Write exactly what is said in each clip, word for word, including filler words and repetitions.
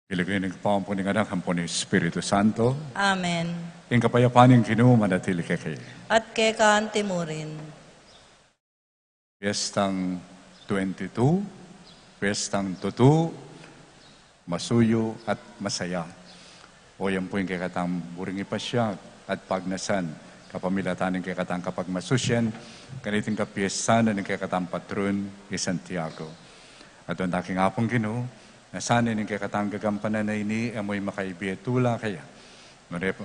King lagyu ning Ibpa, ampon ning Anak, ampon ning Espiritu Santo. Amen. Ing kapayapan ning Ginu manatili kekayu. At keka antimurin. Piyestang twenty-two, piyestang tutu, masuyu at masaya. O yan pu ing kekatang buring ipasiag at pagnasan, kapamilatan ning kekatang kapagmasusian, kaniting kapiesta na ning kekatang patron, i Santiago. At ing daking Apung Ginu, na sana ning kekatang gagampanan a ini, e mu ing makaibie tula kaya. Nune pa,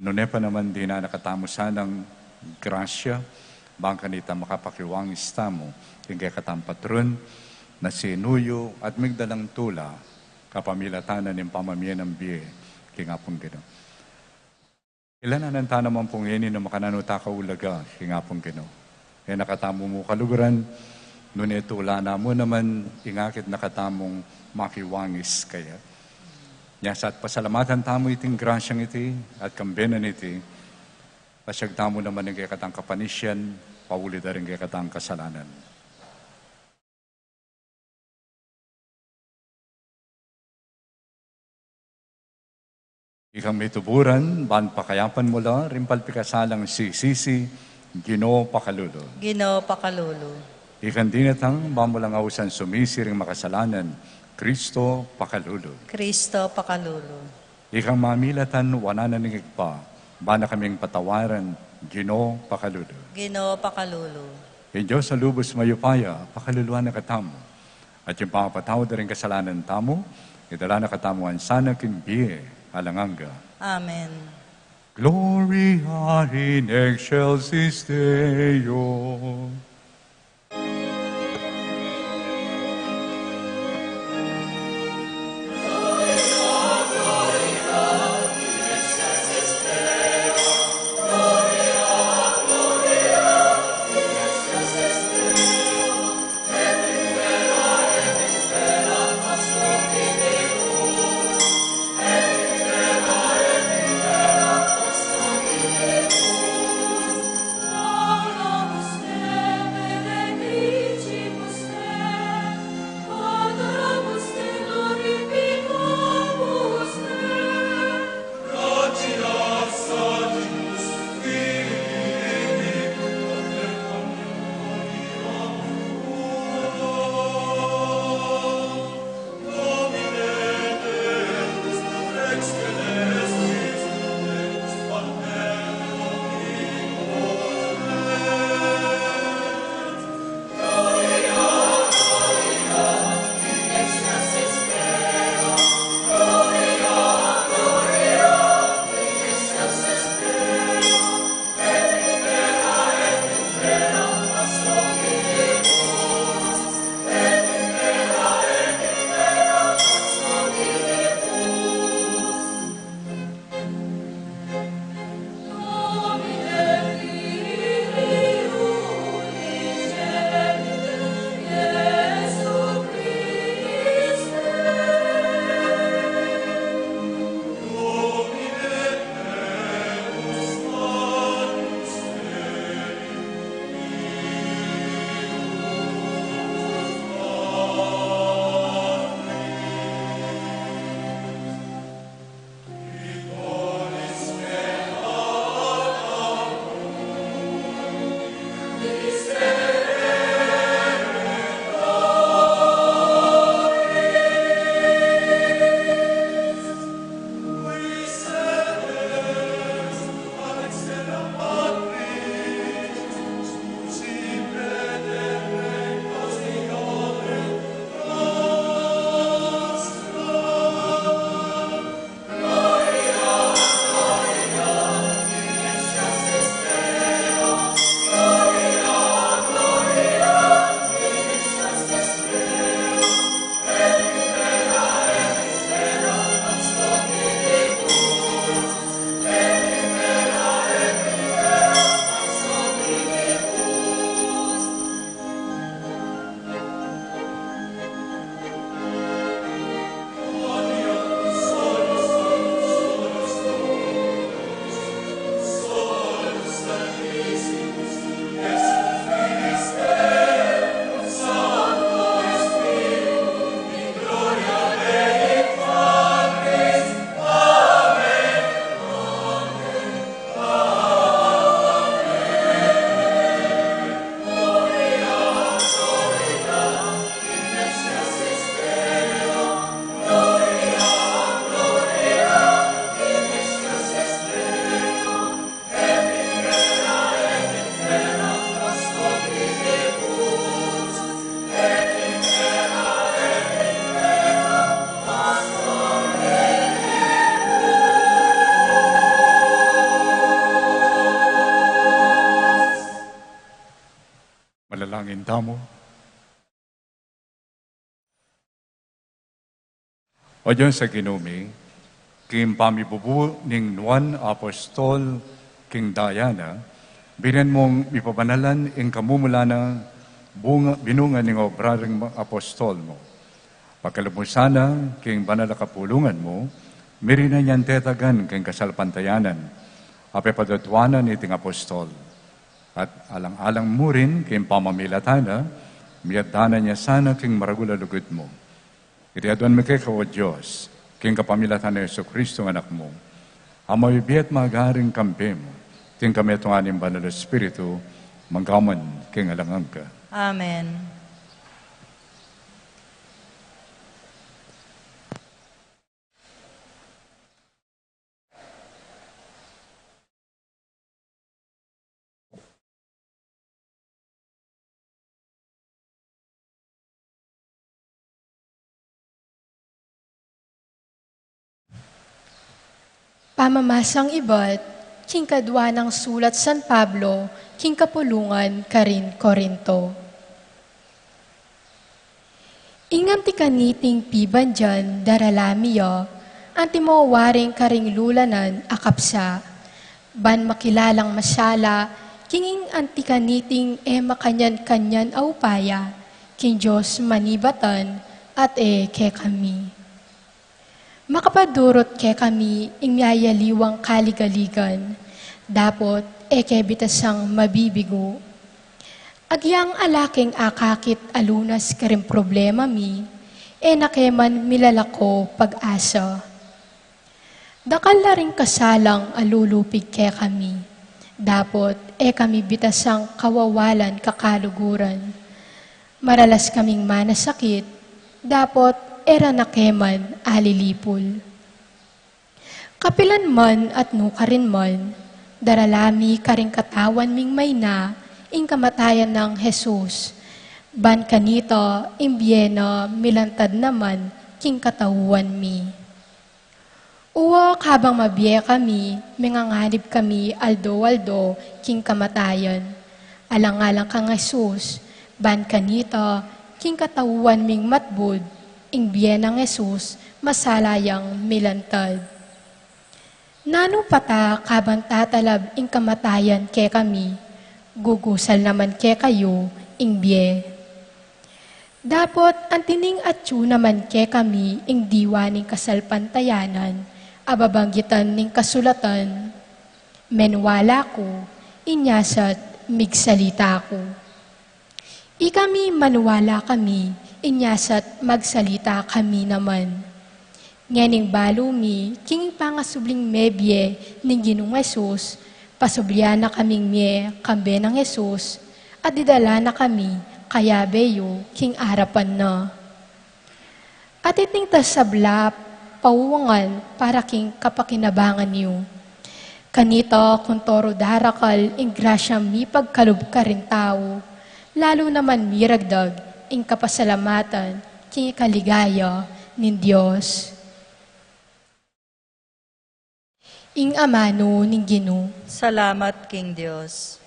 nune pa naman dinan na katamu sanang grasya, bang kanita makapakiwangis tamu, king kekatang patron, na sinuyu at migdalang tula, kapamilatan na ning pamamie nang bie, king Apung Ginu. Ilanan ta naman pung ini na makananu ta kaulaga, king Apung Ginu. E na katamu mu kaluguran, nune tula na mu naman ing akit na katamung makiwangis kaya. Nya sa at pasalamatan tamu iting grasyang iti, at kambe na niti, pasiag tamu naman ing kekatang kapanisian, pauli da ring kekatang kasalanan. Ikang mituburan, ban pakayapan mu la ring palpikasalang sisisi, Ginu pakalulu. Ginu pakalulu. Ikang dinatang, ban mu lang ausan sumisi ring makasalanan, Kristo pakalulu. Kristo pakalulu. Ikang mamilatan wanan na ning Ibpa, ban na kaming patawaran, Ginu pakalulu. Ginu pakalulu. Ing Dios a lubus mayupaya, pakaluluan na katamu. At ing pamapatawad da ring kasalanan tamu, idala na katamu ngan sana king bie alang angga. Amen. Gloria in excelsis Deo. Tamu. O Dios a Ginu mi, king pamibubu ning nuan apostol king daya na, binian mung mipabanalan ing kamumulan na bunga, binunga ning obra ring apostol mu. Pakalub mu sana king banal a kapulungan mu, mirinan yang tetagan king kasalpantayanan a pepadudwanan niting apostol. At alang-alang mu rin king pamamilatan na, miaddanan ya sana king maragul a lugud mu. Iti aduan mi keka, O Dios, king kapamilatan nang Jesucristo a Anak mu, a mabibie at magari kambe mu, king kametungan ning Banal a Espiritu, mangga man king alang angga. Amen. Pamamasang ibat king kadua nang sulat San Pablo king kapulungan karin Corinto. Ing anti kaniting pibandian darala mi ya, anti mawaring karing lulanan a kapsa, ban makilalang masala king ing anti kaniting e makanyan-kanyan a upaya, king Dios manibatan at e kekami. Makapadurut kekami ing miyayaliwang kaligaligan, dapot e ke bitasang mabibigu. Agyang ala keng akakit a lunas karing problema mi, e na ke man milalako pag-asa. Dakal la ring kasalang a lulupig kekami, dapot e kami bitasang kawawalan kakaluguran. Maralas kaming manasakit, dapot e ra na ke man alilipul. Kapilan man at nukarin man, darala mi karing katawan ming mayna ing kamatayan nang Jesus, ban kanita ing bie na milantad naman king katauan mi. Uwa, kabang mabie kami, menganganib kami aldo-aldo king kamatayan. Alang-alang kang Jesus, ban kanita, king katauan ming matbud, ing bie nang Jesus, masala yang milantad. Nanu pa ta kabang tatalab ing kamatayan kekami, gugusal naman kekayu ing bie. Dapot anti ning atyu naman kekami ing diwa ning kasalpantayanan a babanggitan ning kasulatan, menwala ku, inya sat migsalita ku. Ikami manwala kami, inya sat magsalita kami naman. Ngening balu mi king pangasubling mebie ning Ginung Jesus, pasublian na kaming mie kambe nang Jesus, at didala na kami kayabe yu king arapan na. At iting tasabla pauwangan para king kapakinabangan yu. Kanita kung toru darakal ing grasya mipagkalub karing tau, lalu naman miragdag ing kapasalamatan king ikaligaya ning Dios. Ing amanu ning Ginu. Salamat king Dios.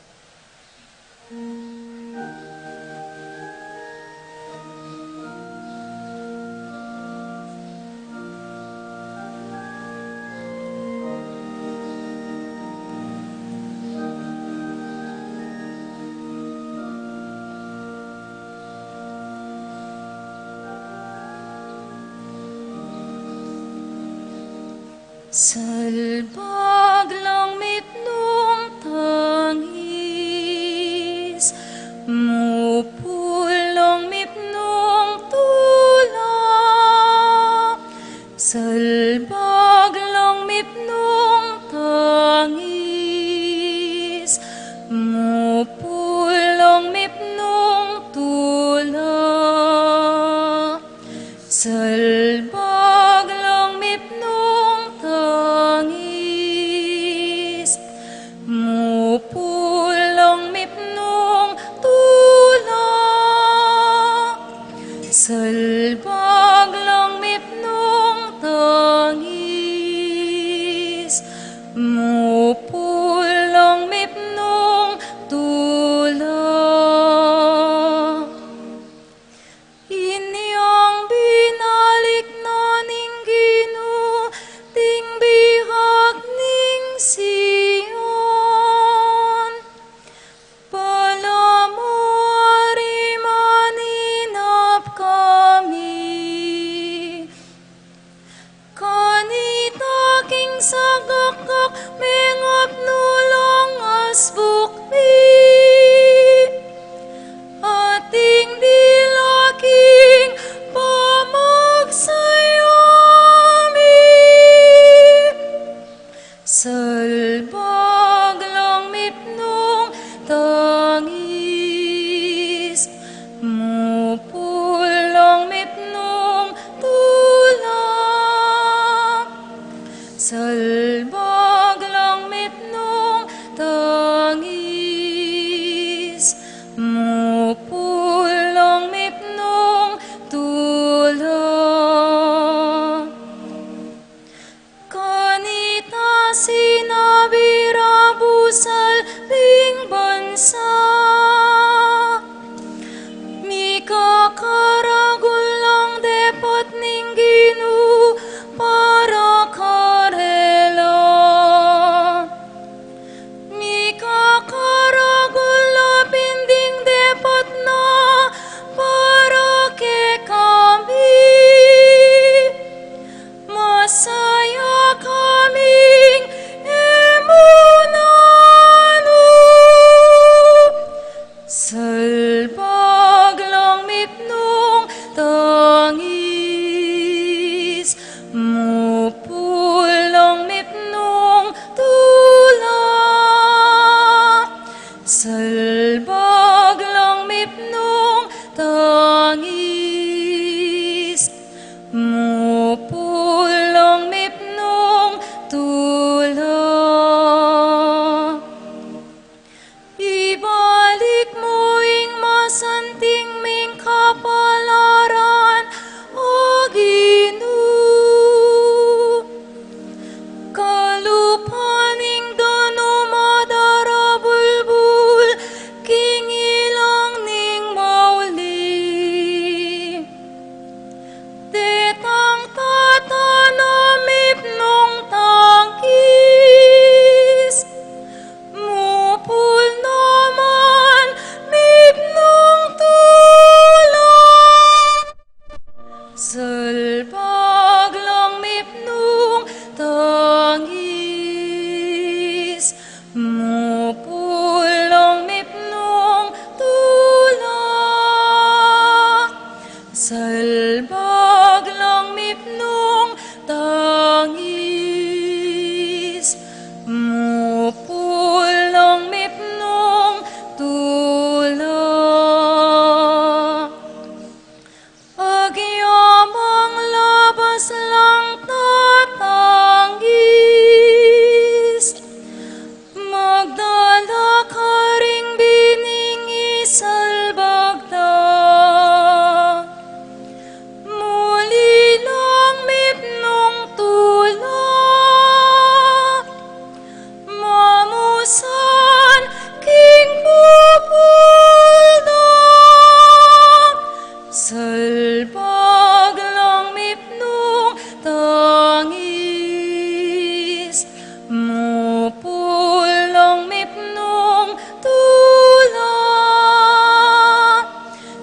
Salbag lang mitmung tangis, mupul lang mitmung tula. Salbag lang mitmung tangis, mupul lang mitmung tula. Salbag lang mitmung tangis, mupul lang mitmung tula. Salbag lang mitmung tangis, mupul lang mitmung tula. Salbag lang mipnung tangis, mupul lang mipnung tula. Salbag lang mipnung tangis, mupul lang mipnung tula. Agyamang labas lang tatangis, magdala karing bining isalbag da. Muli lang mipnung tula, mamusan king pupul da. Salbag lang mipnung tangis, mupul lang mipnung tula.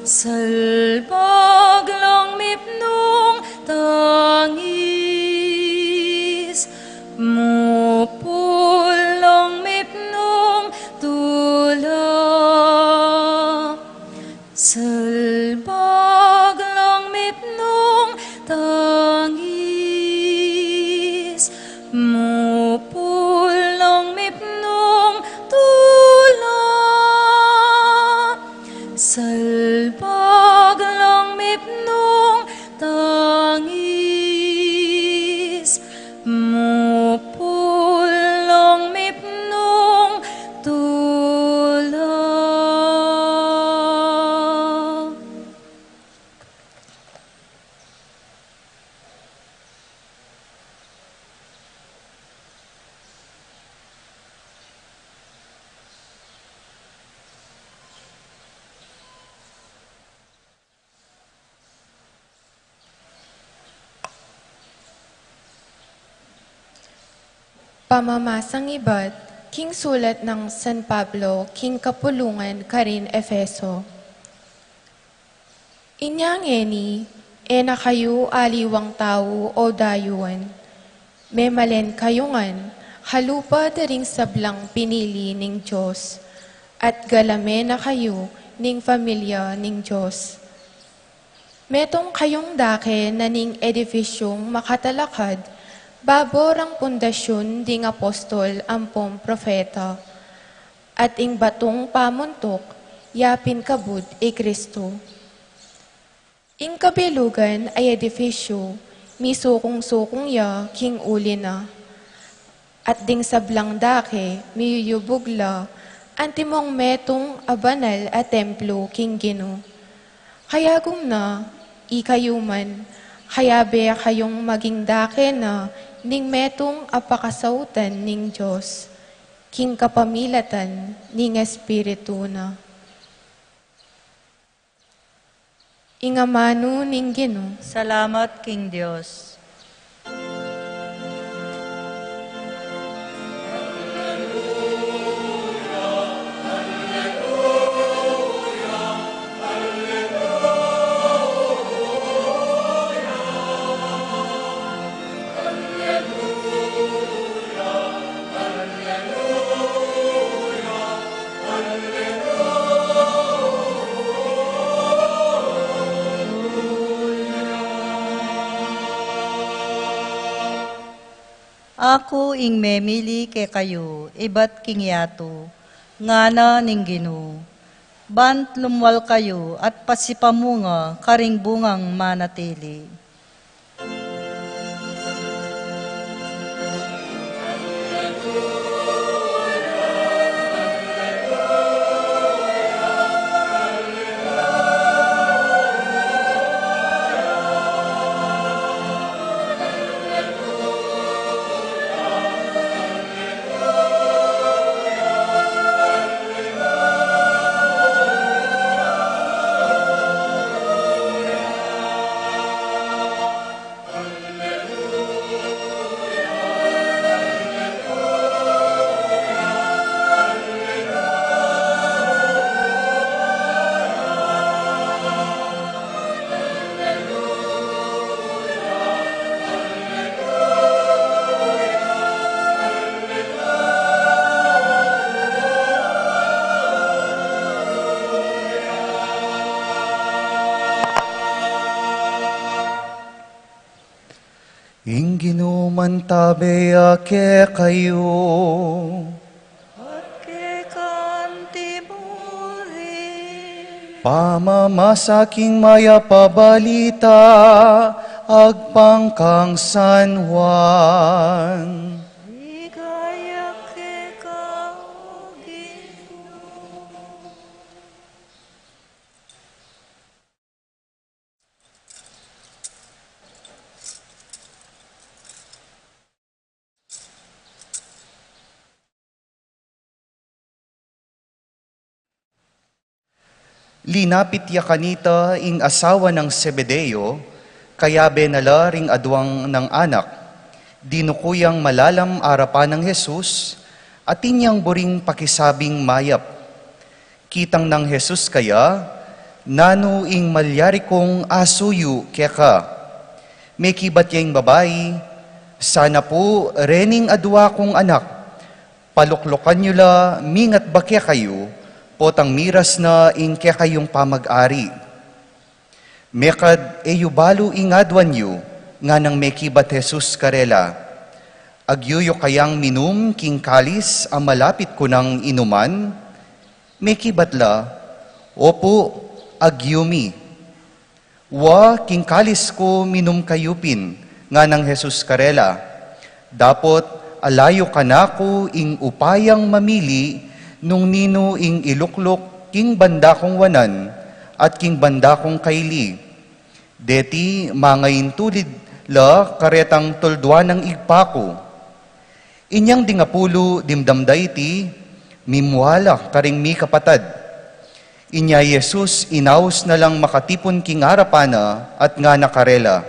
Salbag lang mipnung tangis, mupul lang mipnung tula. Salbag lang mipnung tangis, mupul lang mipnung tula. Salbag lang mipnung tangis, mupul lang mipnung tula. Pamamasang ibat king sulat nang San Pablo king kapulungan karin Efeso. Inya ngeni, e na kayu aliwang tau o dayuan. Memalen kayu ngan ha lupa da ring sablang pinili ning Dios, at galame na kayu ning familia ning Dios. Metung kayung dake na ning edifisyung makatalakad babo rang pundasyun ding apostol ampong propeta, at ing batung pamuntuk ya pin kabud i Kristu. Ing kabilugan a edifisyu, misukung-sukung ya king uli na. At ding sablang dake, miyuyubug la, antimong metung a banal a templu king Ginu. Kayagum na, ikayu man, kayabe kayung maging dake na ning metung a pakasautan ning Dios, king kapamilatan ning Espiritu na. Ing amanu ning Ginu. Salamat king Dios. Aku ing memili kekayu ibat king yatu, ngana ning Ginu, bang lumwal kayu at pasipamunga karing bungang manatili. Ing Ginu mantabe ya kekayu. At keka mu rin. Pamamasa king mayap a balita agpang kang San Juan. Ligaya keka, O Ginu. Linapit ya kanita ing asawa nang Zebedeo, kayabe na la ring aduang nang anak. Dinuku yang malalam arapan nang Jesus, atin yang buring pakisabing mayap. Kitang nang Jesus kaya, "Nanu ing malyari kung asuyu keka?" Mekibat ya ing babai, "Sana pu rening adua kung anak, paluklukan yu la mingat ba kekayu, potang miras na ing kekayung pamag-ari." "Mekad e yu balu ing aduan yu," nganang mekibat Jesus karela, "agyu yu kayang minum king kalis a malapit ku nang inuman?" Mekibat la, "Opu, agyu mi." "Wa, king kalis ku minum kayu pin," nganang Jesus karela. "Dapot ala yu kanaku ing upayang mamili nung ninu ing ilukluk king banda kung wanan at king banda kung kaili. Deti mangaintulid la karetang tulduan nang Ibpa ku." Inyang ding apulu dimdam da iti, mimua la karing mikapatad. Inya i Jesus inaus na lang makatipun king arapan na at ngana karela,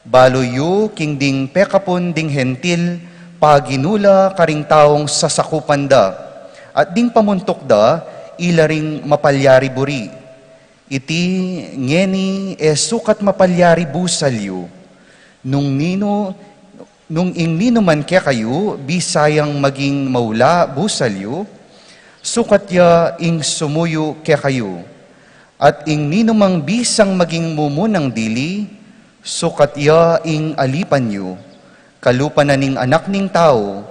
"Balu yu king ding pekapun ding Hentil paginu la karing taung sasakupan da, at ding pamuntuk da ila ring mapalyari buri. Iti ngeni e sukat mapalyari busal yu. Nung ninu, nung ing ninuman kekayu bisa yang maging maula busal yu, sukat ya ing sumuyu kekayu. At ing ninumang bisang maging mumunang dili, sukat ya ing alipan yu. Kalupa na ning Anak ning Tau,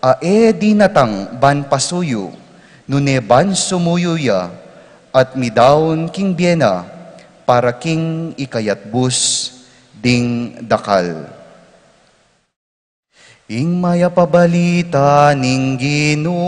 a e dinatang ban pasuyu, nune ban sumuyu ya, at midaun king bie na, para king ikayatbus ding dakal." Ing mayap a balita ning Ginu.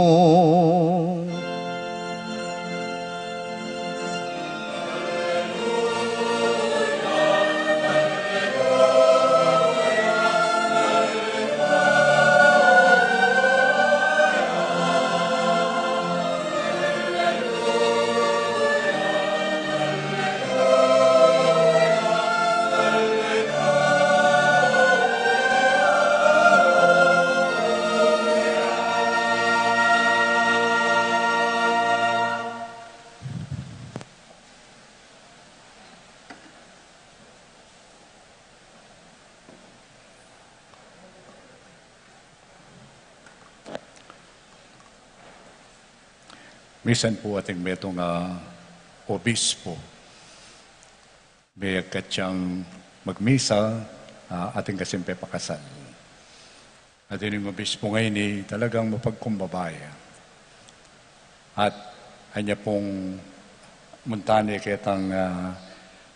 Misan pu atin metung a obispo, miyagkat yang magmisa, ah, atin kasing pepakasal. At ining obispo ngeni talagang mapagkumbaba ya. At anya pung munta ne ketang, ah,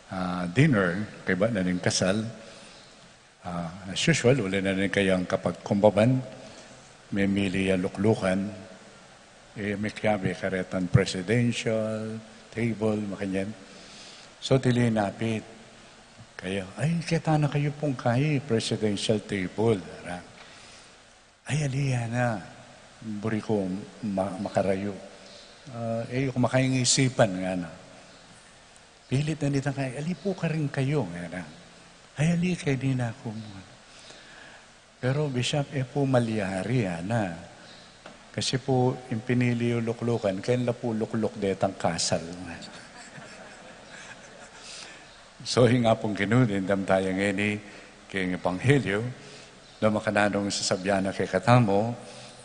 ah, dinner, kaybat na ning kasal, ah, as usual, uli na ning kayang kapagkumbaban, memili ya luklukan, e, mekiabe karetang presidential table, makanyan. So, linapit kaya, "Ay, keta na kayu pung kayi presidential table," ara. "Ay, ali ya na, buri ku ma-, makarayu. Ah, e yu ku makaingisipan," ngana. Pilit na nitang kayi, "Ali pu karin kayu," ngana. "Ay, ali, keni na ku mu." "Pero, Bishop, e pu malyari," ngana. "Kasi pu, ing pinili yu luklukan, keni la pu lukluk detang kasal." So, ing Apung Ginu, dimdam taya ngeni king Ebanghelyo, nung makananu ing sasabian na kekatamu,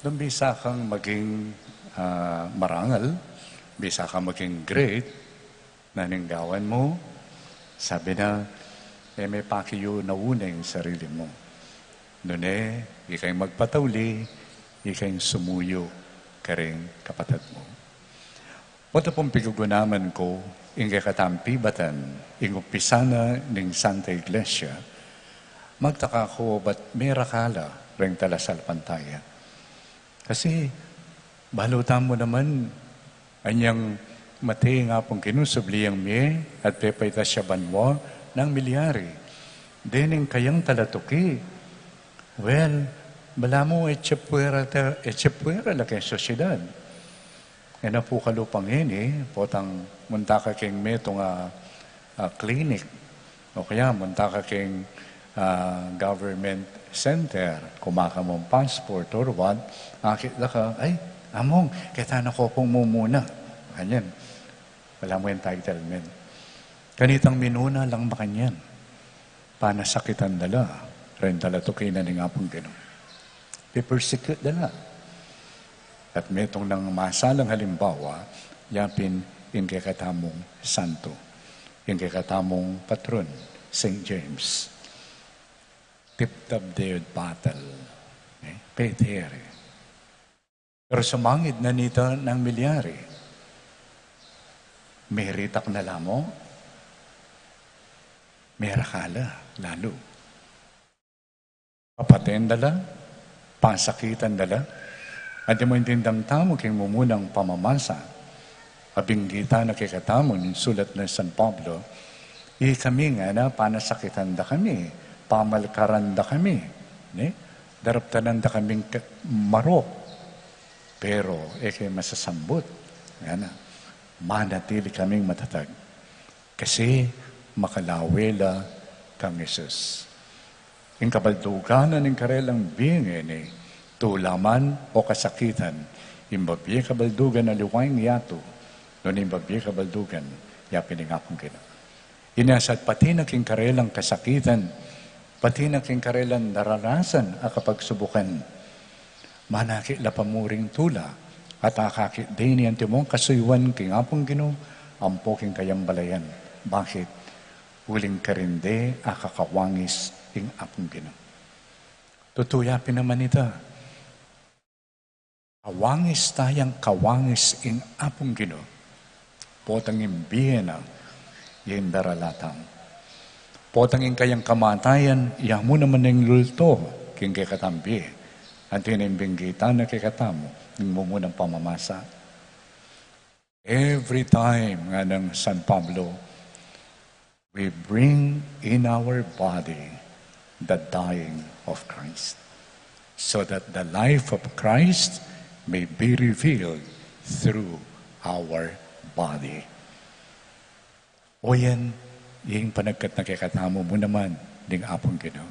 nung bisa kang maging, ah, marangal, bisa kang maging great, nanu ing gawan mu? Sabi na, e me pakiyu nauna ing sarili mu. Nune, ikang magpatauli, ikang sumuyu karing kapatad mu. Oto pung pigugunaman ku, ing kekatang pibatan, ing umpisa na ning Santa Iglesia, magtaka ku bat merakala reng talasalpantaya. Kasi, balu tamu naman, anyang mate ing Apung Ginu, subli yang mie, at pepaitas ya banua, nang milyari. Dening kayang talatuki. Well, balamu, e, tsepuera ta, e, tsepuera la keng sosyedad. E na pu kalupa ngeni, potang munta ka keng metung a, a clinic, o kaya munta ka keng, a, government center, kumuha ka mung passport or what, akit da ka, "Ay, Among, keta na ku pung mumuna." Kanyan, balamu entitlement. Kanitang minuna lang makanyan. Panasakitan da la, reng talatuki na ning Apung Ginu. Pipersecute da la. At metung nang masalang halimbawa, yapin ing kekatamung santo, ing kekatamung patron, Saint James. Tiptab de battle. E, Peter. Pero sumangid na nita nang milyari. Meritak na la mu, merakala lalu. Papaten da la, pasakitan da la. Antimo ing dimdam tamu king mumunang pamamasa, abinggitan na kekatamu ning sulat nang San Pablo, ikami ngana, panasakitan da kami, pamalkaran da kami, ne? Daraptanan da kaming ke-, marok. Pero e ke masasambut, ngana, manatili kaming matatag. Kasi makalawe la kang Jesus. Ing kabaldugan na ning karelang bie ngeni, tula man o kasakitan, ing babie kabaldugan aliwa ing yatu, nune ing babie kabaldugan, yapin ing Apung Ginu. Inya sa pati na king karelang kasakitan, pati na king karelang naranasan a kapagsubukan, manakit la pa mu ring tula, at akakit de ning antimong kasuyuan king Apung Ginu, ampo king kayang balayan. Bakit? Uling karin de akakawangis ing Apung Ginu. Tutu ya pin naman ita. Kawangis tayang kawangis ing Apung Ginu. Potang ing bie na, ing daralatan. Potang ing kayang kamatayan, ya mu naman ing lulto king kekatang bie. Anti na ing binggitan na kekatamu ning mumunang pamamasa. Every time, nganang San Pablo, we bring in our body the dying of Christ, so that the life of Christ may be revealed through our body. O yan, ing panagkat na kekatamu mu naman ning Apung Ginu.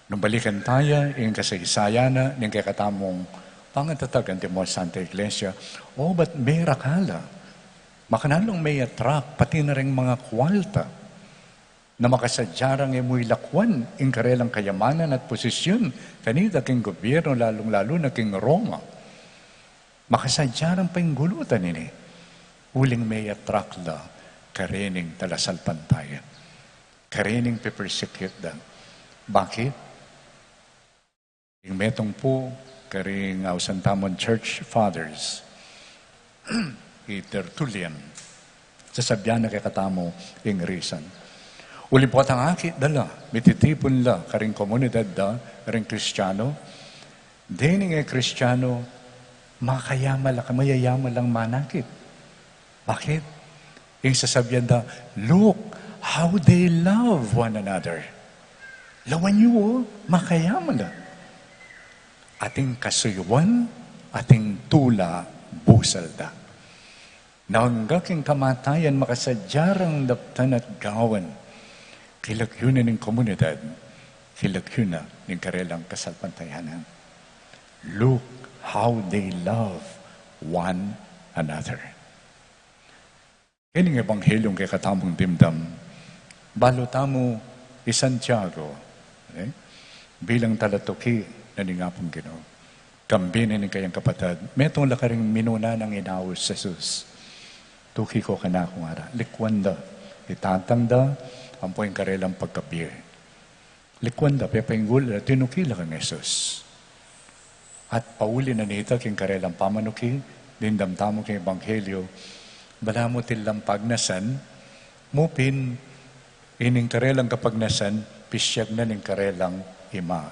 Nung balikan taya, ing kasaysayan na ning kekatamung pangatatag antimo Santa Iglesia, o bat merakala, makananu lang me-attract, pati na ring mga kualta, na makasadya rang e mu ilakwan ing karelang kayamanan at posisyun kanita king gobyerno, lalung-lalu na king Roma. Makasadya rang painggulutan ini, uling me-attract la karening talasalpantaya, karening pe-persecute da. Bakit? Ing metung pu karing ausan tamung church fathers, i Tertullian, sasabyan na kekatamu ing reason. Uling potang akit da la, mititipun la karing komunidad da ring Kristiano, dening e Kristiano, makayaman la, mayayaman lang manakit. Bakit? Ing sasabyan da, "Look how they love one another." Lawan yu, o, makayaman la. Ating kasuyuan, ating tula, busal da. Nung angga king kamatayan makasadya rang daptan at gawan, kilakyu na ning komunidad, kilakyu na ning karelang kasalpantayanan. Look how they love one another. Kening ebanghelyo ing kekatamung dimdam, balu tamu i Santiago, e, bilang talatuki na ning Apung Ginu. Kambe na ning kayang kapatad, metung la karing minuna nang inaus Jesus. Tuki ko kanaku, ngara, likwan da i tatang da, ampo ing karelang pagkabie. Likuan da, pepainggul da, tinuki la kang Jesus. At pauli na nita king karelang pamanuki, dimdam tamu king ebanghelyo, balamu tilang pagnasan, mu pin ining karelang kapagnasan, pisiag na ning karelang ima.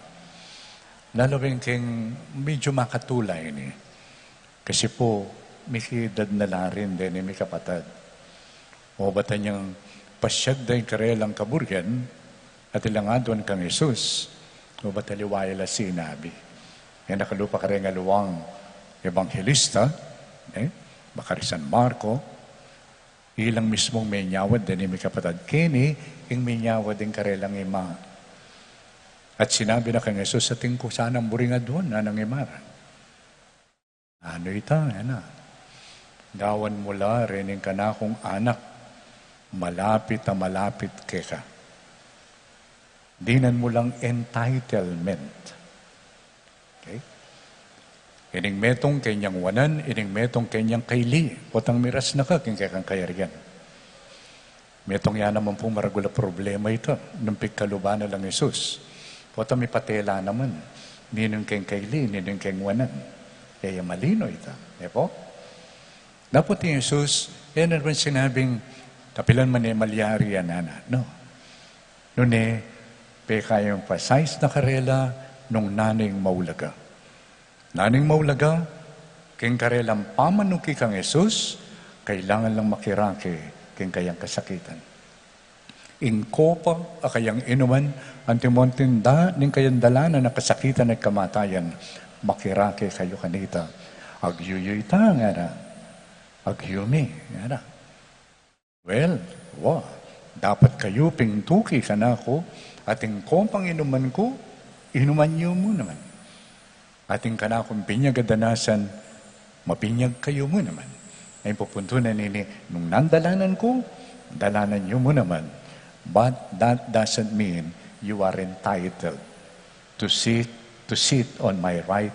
Lalawing king medyo makatula ini. Kasi pu, mikiedad na la rin deni mikapatad. Obat anyang pasiag da ing karelang kaburian, at ilang aduan kang Jesus, obat aliwa ya la sinabi. E na kalupa kareng aliwang ebanghelista, e, bakari San Marco, ilang mismung menyawad deni mikapatad keni, ing menyawad ing karelang ima. At sinabi na kang Jesus, atin ku sanang buring aduan, nanang ima ra. Nanu ita, e na? Gawan mu la rening kanakung anak, malapit a malapit keka. Dinan mu lang entitlement. Okay? Ining metung kenyang wanan, ining metung kenyang kaili, potang miras na ka king kekang kayarian. Metung ya naman pung maragul a problema ita, nung pigkaluban na lang Jesus. Potang mipatela naman, ninung keng kaili, ninung keng wanan. E ya malino ita, e pu? Dapot i Jesus, e na naman sinabing, kapilan man e malyari yan, nana. No. Nune, peka-emphasize na karela nung nanu ing maulaga. Nanu ing maulaga, king karelang pamanuki kang Jesus, kailangan lang makirake king kayang kasakitan. Ing kopa a kayang inuman, antimonting da ning kayang dalanan a kasakitan at kamatayan, makirake kayu kanita. Agyuyu ita, ngara. Agyu mi, ngara. Well, wa, dapat kayu pin tuki kanaku, ating kopang inuman ku, inuman yu mu naman. Ating kanakung binyag a danasan, mabinyag kayu mu naman. Ay pupuntunan ini, nung nandalanan ku, dalanan yu mu naman. But that doesn't mean you are entitled to sit, to sit on my right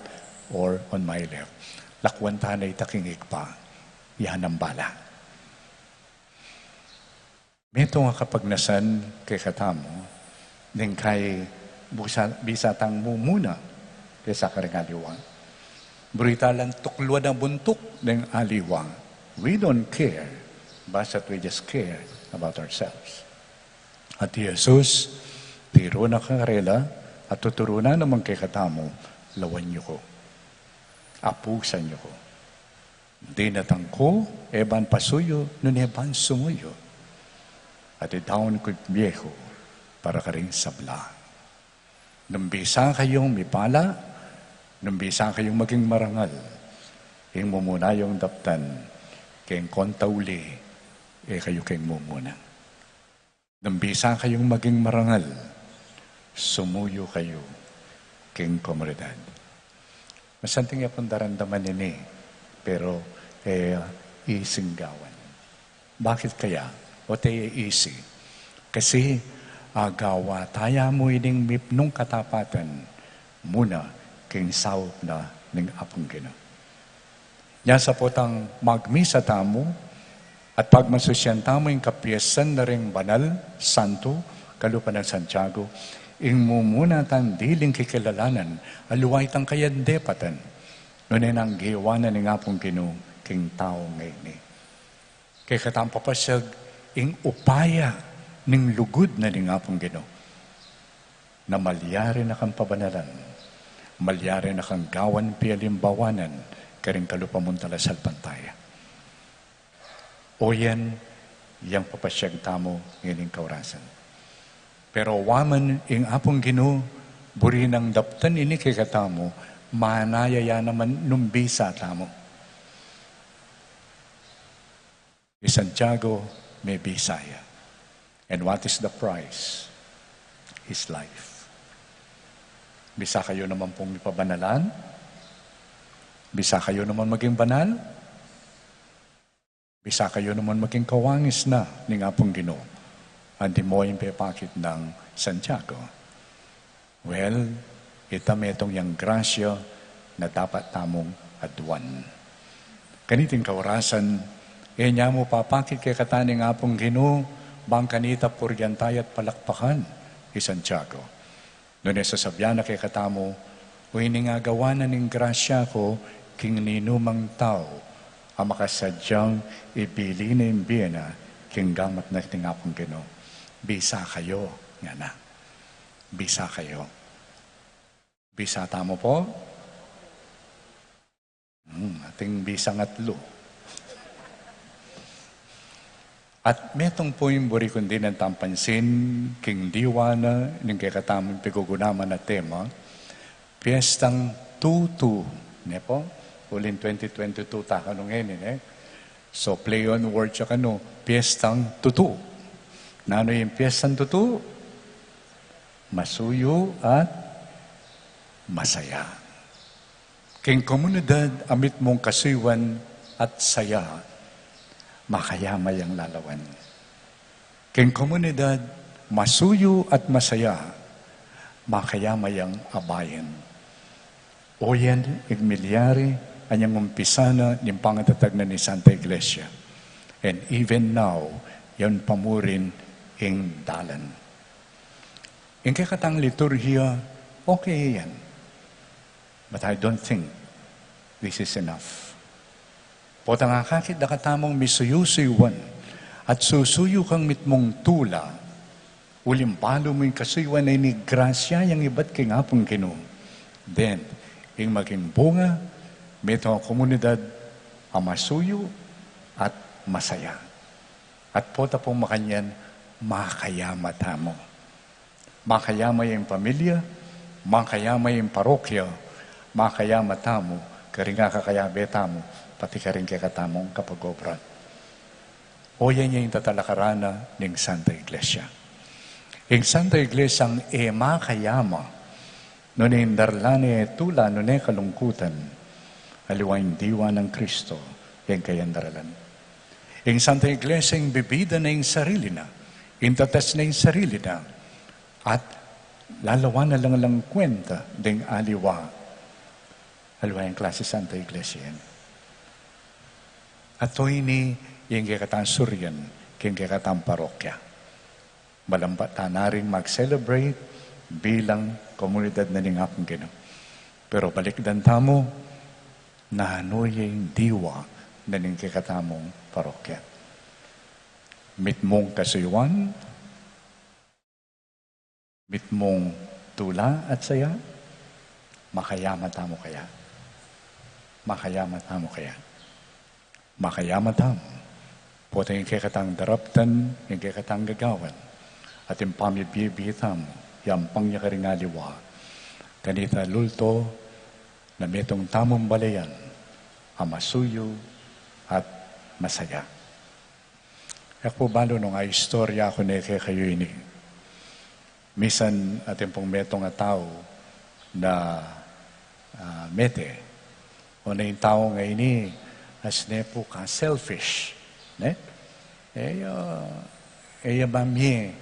or on my left. Lakuan ta na ita king Ibpa. Yan ang bala. Metung a kapagnasan kekatamu, ning kay busa, bisa tang mumuna kesa karing aliwa. Buri ta lang tukluan a buntuk ning aliwa. We don't care, basta we just care about ourselves. At i Jesus, tiru na karela, at tuturu na naman kekatamu, lawan yu ku. Apusan yu ku. Dinatang ku, e ban pasuyu, nune ban sumuyu. At idaun ku ing bie ku para karing sabla. Nung bisa kayung mipala, nung bisa kayung maging marangal, ing mumuna yung daptan, keng kontauli, e kayu keng mumuna. Nung bisa kayung maging marangal, sumuyu kayu king komunidad. Masanting ya pung daramdaman ini, pero, e, ising gawan. Bakit kaya? O't e ising. Kasi, agawa taya mu ining mipnung katapatan, muna king saup na ning Apung Ginu. Nya sapot a magmisa tamu, at pagmasusian tamu ing kapiyasan na ring banal, santu, kalupa nang Santiago, ing mumuna tang diling kikilalanan, aliwa itang kayang depatan, nune nang gewa na ning Apung Ginu, king tau ngeni. Kekatang papasiag ing upaya ning lugud na ning Apung Ginu. Na malyari na kang pabanalan, malyari na kang gawan pialimbawanan, karing kalupa mung talasalpantaya. O yan, yang papasiag tamu ngening kaurasan. Pero wa man ing Apung Ginu, buri nang daptan ini kekatamu, manaya ya naman nung bisa tamu. I Santiago, mebisa ya. And what is the price? His life. Bisa kayu naman pung mipabanalan? Bisa kayu naman maging banal? Bisa kayu naman maging kawangis na ning Apung Ginu? Antimo ing pepakit nang Santiago. Well, ita metung yang grasya na dapat tamung aduan. Kaniting kaurasan, e nya mu papakit kekatamu ning Apung Ginu, bang kanita purian taya at palakpakan i Santiago. Nune sasabian na kekatamu, o ini agawan na ning grasya ku king ninumang tau a makasadyang ibili na ing bie na king gamat na ning Apung Ginu. Bisa kayu, ngana. Bisa kayu. Bisa tamu pu? Hmm, ating bisang atlu. At metung pu ing buri kung dinan tang pansin, king diwa na ning kekatamung pigugunaman a tema, Piestang Tutu, ne pu? Uling twenty twenty-two ta kanu ngeni, ne? So, play on words ya kanu, Piestang Tutu. Nanu ing Piestang Tutu? Masuyu at masaya. King komunidad a mitmung kasuyuan at saya, makayama yang lalawan. King komunidad masuyu at masaya, makayama yang abayan. Oyan ing milyari anyang umpisa na ning pangatatag na ning Santa Iglesia. And even now, yan pa mu rin ing dalan. Ing kekatang liturhiya, okay yan. But I don't think this is enough. Potang akakit da katamung misuyusuyuan at susuyu kang mitmung tula, uling balu mu ing kasuyuan a ini grasya yang ibat king Apung Ginu. Then, ing maging bunga, metung a komunidad a masuyu at masaya. At pota pung makanyan, makayama tamu. Makayama ya ing pamilya, makayama ya ing parokya, makayama tamu, karing kakayabe tamu, pati karing kekatamung kapag-obra. Oyan ya ing tatalakaran na ning Santa Iglesia. Ing Santa Iglesiang e makayama, nune ing daralan ne tula, nune kalungkutan, aliwa ing diwa nang Kristo, ing kayang daralan. Ing Santa Iglesia ing bibida na ing sarili na, ing tatas na ing sarili na, at lalawan na lang lang kwenta ding aliwa. Aliwa yang klase Santa Iglesia yan. At o ini, ing kekatang surian, king kekatang parokya. Malambat ta na ring mag-celebrate bilang komunidad na ning Apung Ginu. Pero balikdan tamu, nanu ya ing diwa na ning kekatamung parokya? Mitmung kasuyuan, mitmung tula at saya, makayama tamu kaya? Makayama tamu kaya? Makayama tamu. Potang ing kekatang daraptan, ing kekatang gagawan, at ing pamibie-bie tamu, yampang ya karing aliwa. Kanita lulto, na metung tamung balayan a masuyu at masaya. E ku balu nung aistorya ku ne kekayu ini. Misan atin pung metung a tau na, ah, mete. O na ing tau ngeni, asne pu ka selfish, ne? E ya, e ya mamie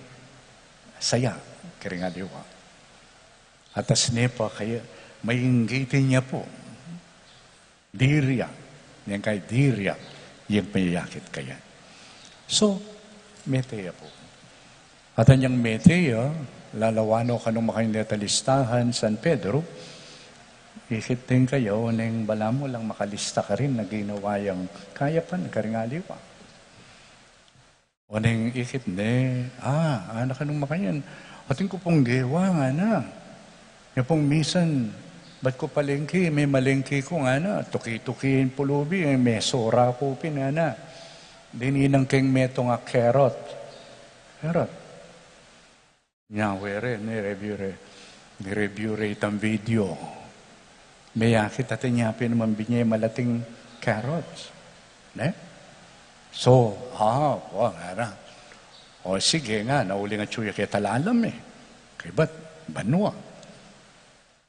saya karing aliwa. At asne pa kaya, mainggitin ya pu. Diri ya, neng kay diri ya, yang panyayakit kaya. So, mete ya pu. At anyang mete ya, lalawan no kanung makanyan deta listahan San Pedro, ikit deng kaya, oneng balamu lang makalista karin na ginawa yang kayapan karing aliwa. Oneng ikit ne, ah, anak, kanung makanyan, atin ku pung gewa, ngana. Nya pung misan, bat ku palengke, memalengke ku, ngana, tuki-tuki ing pulubi, e, mesura ku pin, ngana. Dinan keng metung a carrot. Carrot. Nya were, ni-review re, ni-review re itang video. Meyakit atin ya pin naman binye malating carrots. Ne? So, ah, wa, ngana. O sige, ngana, uling atyu ya keta lalam e. Kaybat banua.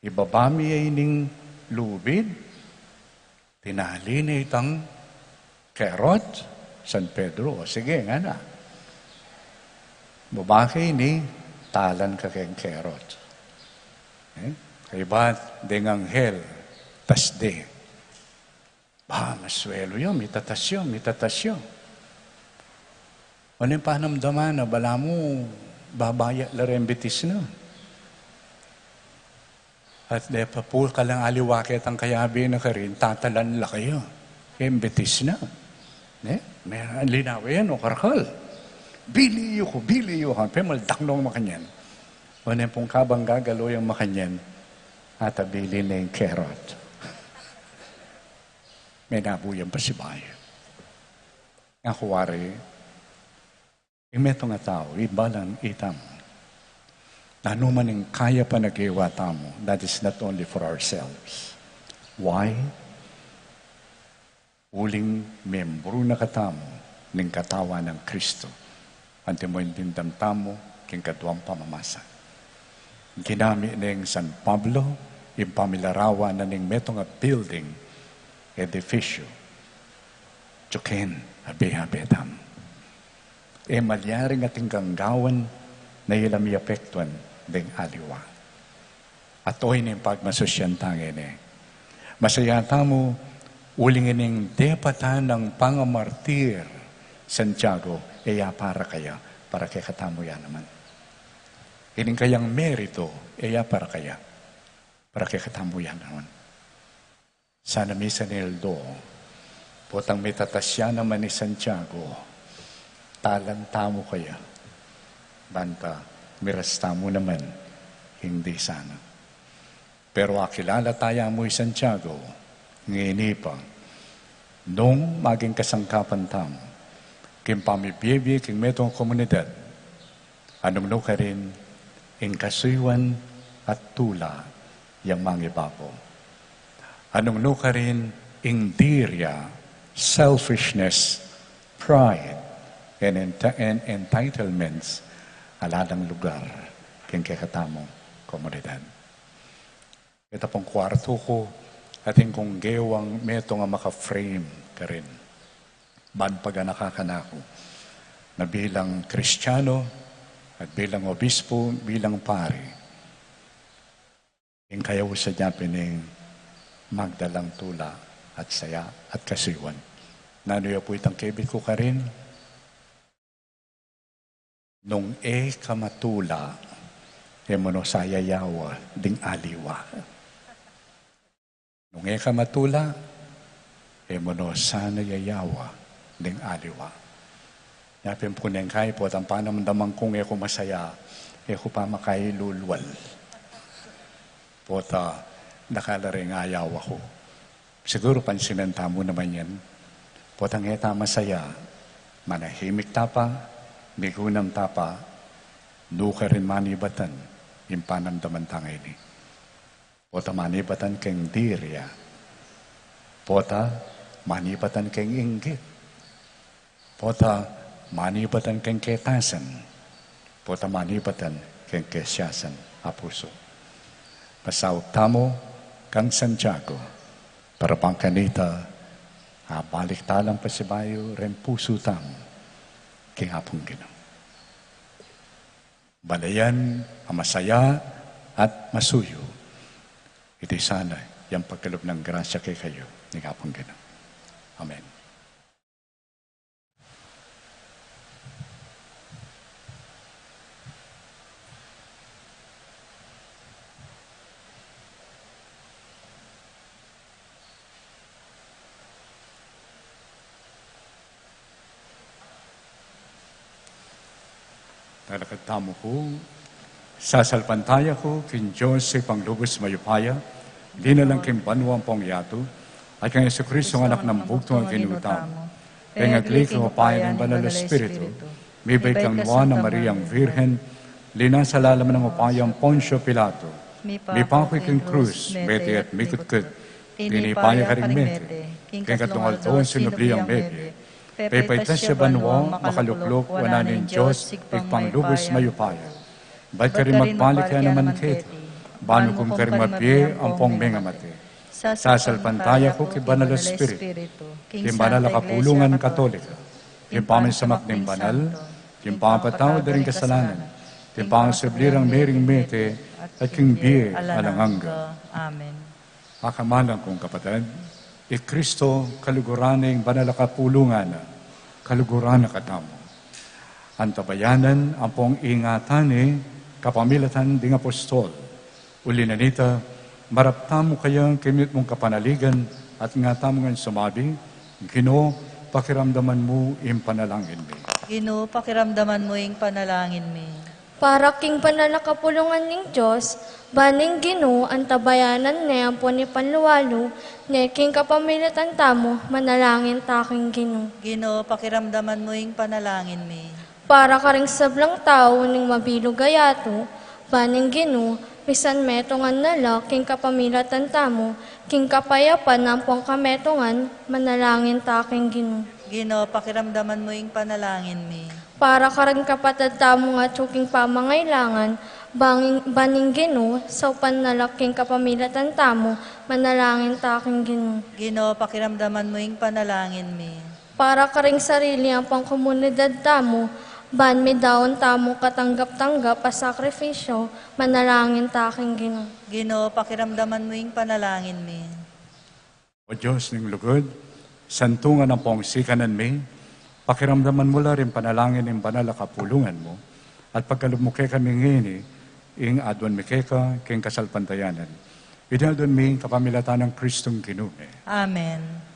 Ibaba mi ya ining lubid, tinali ne itang carrot, San Pedro, o sige, ngana. Baba ke ini, talan ka keng carrot. E? Kaybat deng anghel, tasde. Ba, masuelu ya, mitatas ya, mitatas ya. Oneng panamdaman na, balamu, babaya la reng bitis na. At depa pu kalang aliwa ketang kayabe na karin, tatalan la kaya. Kaya betis na. Ne? May linawe yan, o karakal. Bili yu ku, bili yu ku. Pemaldaknong makanyan. O ne pung kabang gagalo yang makanyan, atabili ne ing kerot. Menabu yang pasibayu. Nga ku wari, ing metung a tau, ibalang itamu. Nanu man ing kaya panaggewa tamu, that is not only for ourselves. Why? Uling membru na katamu ning katawan nang Kristo. Antimo ing dimdam tamu king kaduang pamamasa. Ginami neng San Pablo ing pamilarawan na ning metung a building, edifisyo. Juken, abe-abe tamu. E malyaring ating ganggawan na ila miapektuan deng aliwa. At oy ning pagmasusyan tang ini. Masaya tamu, uling ining depatan nang pangamartir Santiago, e ya para kaya, para kekatamu ya naman. Ining kayang merito, e ya para kaya, para kekatamu ya naman. Sana misan ing aldo, potang mitatas ya naman i Santiago, talan tamu kaya, banta miras tamu naman, ing di sana. Pero akilala taya mu i Santiago, ngeni pa, nung maging kasangkapan tamu king pamibie-bie king metung a komunidad, anung nu karin ing kasuyuan at tula yang mangibabaw. Anung nu karin ing dirya, selfishness, pride, and enti-, and entitlements, ala lang lugar king kekatamung komunidad. Ita pung kuartu ku, atin kung gewang metung a maka-frame karin ban paganaka kanaku na bilang Kristiano at bilang obispo, bilang pari. Ing kayausan ya pin ing magdalang tula at saya at kasuyuan. Nanu ya pu itang kebit ku karin? Nung e ka matula, e mu no sayayawa ding aliwa. Nung e ka matula, e mu no sana yayawa ding aliwa. Yapin pu neng kai, potang panamdaman kung e ku masaya, e ku pa makailulwal. Pota, dakal la ring ayawa ku. Siguru pansinan tamu naman yan. Potang e ta masaya, manahimik ta pa, migunam ta pa, nu karin manibatan ing panamdaman tang ini. Pota manibatan keng dirya. Pota manibatan keng inggit. Pota manibatan keng ketasan. Pota manibatan keng kesiasan a pusu. Pasaup tamu kang Santiago, para bang kanita, abalik ta lang pasibayu reng pusu tamu king Apung Ginu. Balayan a masaya at masuyu. Iti sana yang pagkalub nang grasya kekayu ning Apung Ginu. Amen. Talakad tamu ku, sasalpantaya ku king Dios Ibpang lubus mayupaya, linalang king banua ampong yatu, at kang Jesucristo, Anak nang bugtung a Ginu tamu, pengagli king upaya ning Banal a Espiritu, mibait kang Nuan a Mariang Virgen, linasa lalam ning upaya nang Poncio Pilato, mipaku king krus, mete at mikutkut, tinipa ya karing mete, king katlung aldo sinubli yang mebie, pepaitas ya banua, makalukluk wanan ning Dios Ibpang lubus mayupaya. Ibat karin magbalik ya naman keti, ban hukum karing mabie ampong mengamate. Sasalpantaya ku king Banal a Espiritu, king Banal a Kapulungan Katolika, king pamisamak ning banal, king pamapatawad da ring kasalanan, king pangasubli rang merimete, at king bie alang angga. Amen. Akamalan kung kapatad, i Kristo kaluguran na, ing Banal a Kapulungan na, kaluguran na katamu. Antabayanan ampong ingatan ne kapamilatan ding apostol. Uli na nita, Marap tamu kaya king mitmung kapanaligan at nga tamu ngan sumabi, Ginu, pakiramdaman mu ing panalangin mi. Ginu, pakiramdaman mu ing panalangin mi. Para king banal a kapulungan ning Dios, ban ing Ginu antabayanan ne ampon ipanluwalu ne king kapamilatan tamu, manalangin ta king Ginu. Ginu, pakiramdaman mu ing panalangin mi. Para karing sablang tau ning mabilug a yatu, ban ing Ginu misan metungan na la king kapamilatan tamu king kapayapan ampon kametungan, manalangin ta king Ginu. Ginu, pakiramdaman mu ing panalangin mi. Para karing kapatad tamung atyu king pamangailangan, bang, ban ing Ginu saupan na la king kapamilatan tamu, manalangin ta king Ginu. Ginu, pakiramdaman mu ing panalangin mi. Para karing sarili ampon komunidad tamu, ban midaun tamu katanggap-tanggap a sakrifisyo, manalangin ta king Ginu. Ginu, pakiramdaman mu ing panalangin mi. O Dios ning lugud, santungan ampon sikanan mi, pakiramdaman mu la ring panalangin ning banal a kapulungan mu, at pagkalub mu kekami ngeni ing aduan mi keka king kasalpantayanan. Iti aduan mi king kapamilatan nang Kristong Ginu mi. Amen.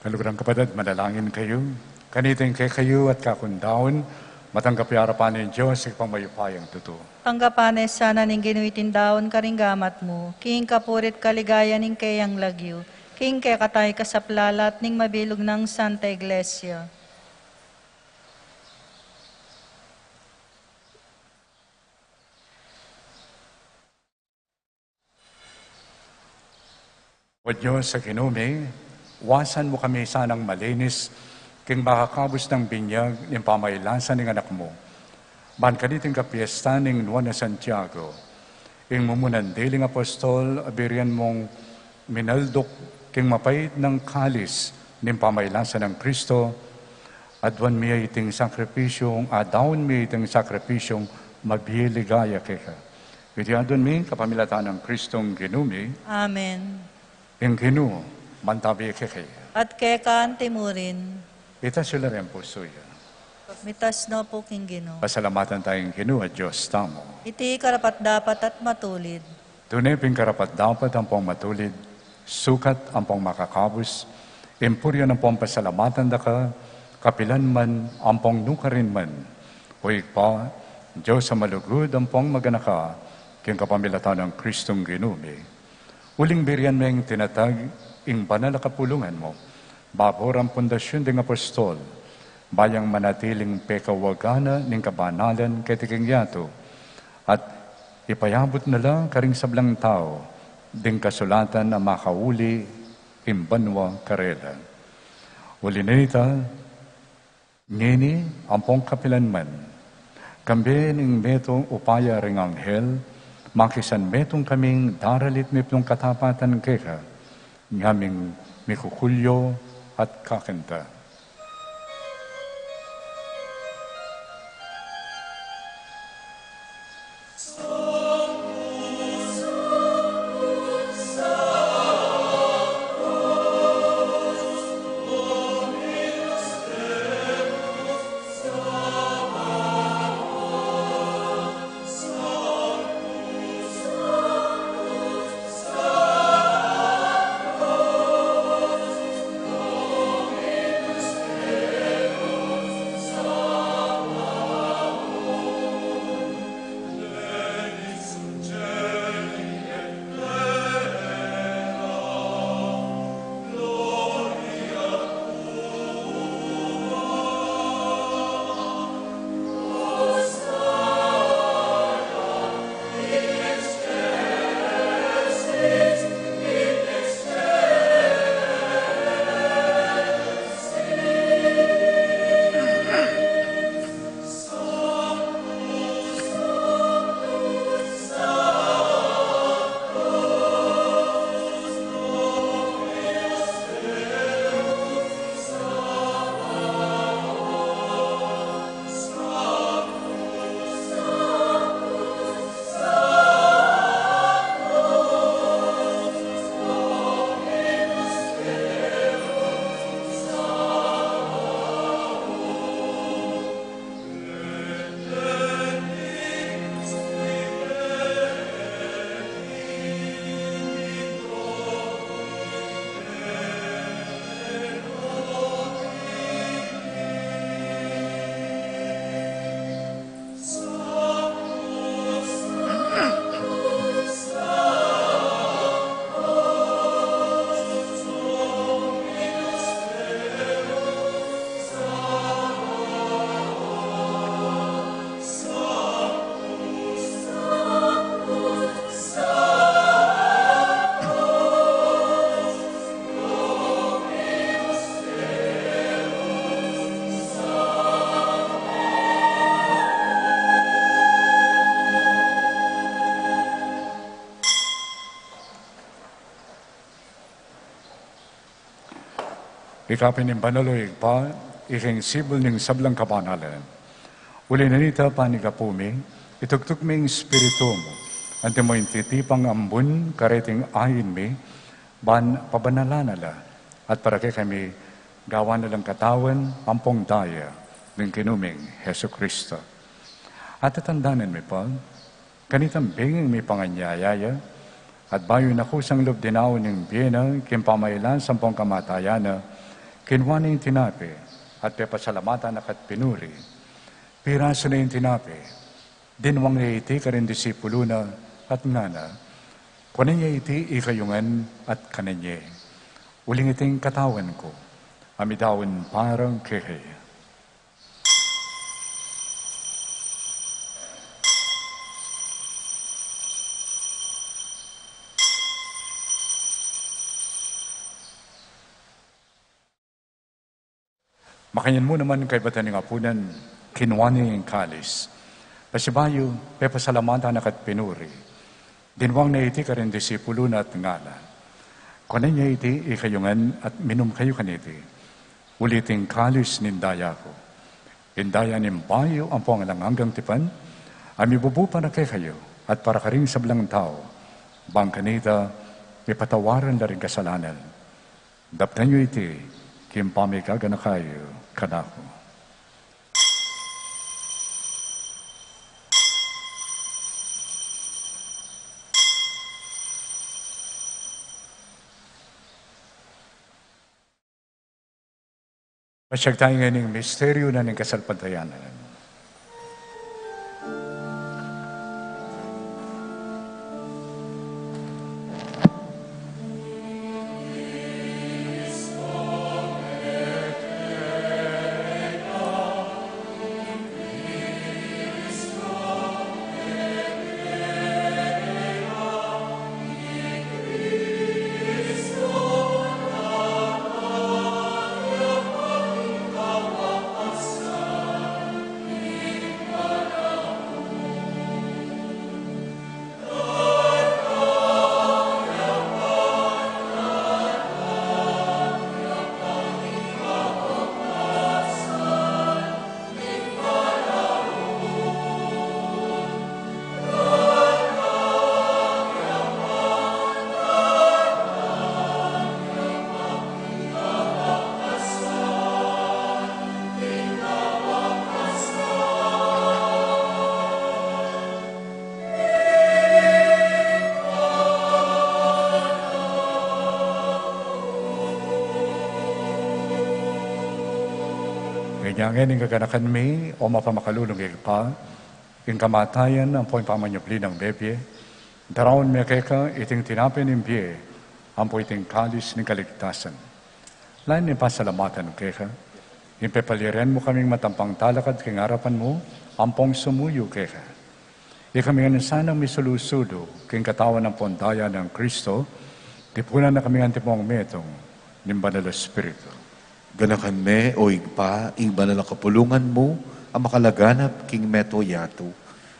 Kaluguran kapatad, manalangin kayu. Kanita ing kekayu at kaku ngan daun, matanggap ya king arapan ning Dios, Ibpang mayupayang tutu. Tanggapan na sana ning Ginu iting daun karing gamat mu, king kapurian at kaligayan ning keyang lagyu, king kekatamu ing kasaplalan at ning mabilug nang Santa Iglesia. O Dios a Ginu mi, wasan mu kami sanang malinis king makakabus nang binyag ning pamailasan ning Anak mu. Ban kaniting kapiestan ning Nuan a Santiago, ing mumunan diling apostol, birian mung minalduk king mapait nang kalis ning pamailasan nang Kristo, aduan mi iting sakripisyung, adaun mi iting sakripisyung mabie ligaya keka. Iti aduan mi kapamilatan nang Kristong Ginu mi. Amen. Ing Ginu mantabi kekayu. At keka antimurin. Itas yu la ring pusu yu. Mitas no pu king Ginu. Pasalamatan taya ing Ginu a Dios tamu. Iti karapat-dapat at matulid. Tune pin karapat-dapat ampong matulid, sukat ampong makakabus, ing purian ampong pasalamatan da ka, kapilan man ampong nukarin man. O Ibpa, Dios a malugud ampong maganaka, king kapamilatan nang Kristong Ginu mi. Uling birian meng tinatag ing banal a kapulungan mu, babo rang pundasyun ding apostol, ba yang manatiling pekawagan na ning kabanalan keti king yatu, at ipayabut na la karing sablang tau ding kasulatan a makauli ing banua karela. Uli na nita, ngeni ampong kapilan man, kambe ning metung upaya ring anghel, makisanmetung kaming daralit miplung katapatan keka, ngaming mikukulyo at kakanta. Ika pin ing banal, o Ibpa, ika ing sibul ning sablang kabanalan. Uli na nita, panyawad mi, itugtug me ing Espiritu mu, antimo ing titipang ambun kareting ain mi, ban pabanalan na la, at para kekami gawan na lang katawan ampong daya ning Ginu ming Jesucristo. At tatandanan mi pa, kanitang bengi mipanganyaya ya, at bayu na kusang lub dinaun ing bie na king pamailan sampung kamatayan na, Kinua ne ing tinape, at pepasalamatan na ka't pinuri. Pirasu ne ing tinape, dinwang ne iti karing disipulu na, at ngana, kuanan ye iti ikayu ngan at kanan ye. Uling iti ing katawan ku, a midaun para kekayu. Makanyan mu naman kaybat ning apunan, kinua ne ing kalis. Pasibayu, pepasalamatan na ka't pinuri. Dinwang ne iti karing disipulu na at ngana, kuanan ye iti ikayu ngan at minum kayu kaniti. Uli iti ing kalis ning daya ku. Ing daya ning bayu ampong alang anggang tipan, a mibubu para kekayu at para karing sablang tau. Bang kanita, mipatawaran la ring kasalanan. Daptan yu iti, king pamiganaka yu kanaku. Masyag tamu ngeni ing misteryu na ning kasalpantayanan. Ngening kaganakan mi, o mapamakalulung Ibpa, ing kamatayan ampo ing pamanyubli nang mebie, daraun mi keka iting tinape ning bie ampo iting kalis ning kaligtasan. Lalu ning pasalamatan keka, ing pepaliren mu kaming matampang talakad king arapan mu ampong sumuyu keka. Ikami ngan sanang misulu-sulu king katawan ampong daya nang Kristo, tipunan na kami ngan tipong metung ning Banal a Espiritu. Ganakan me, o Ibpa, ing banal a kapulungan mu a makalaganap king mabilug a yatu,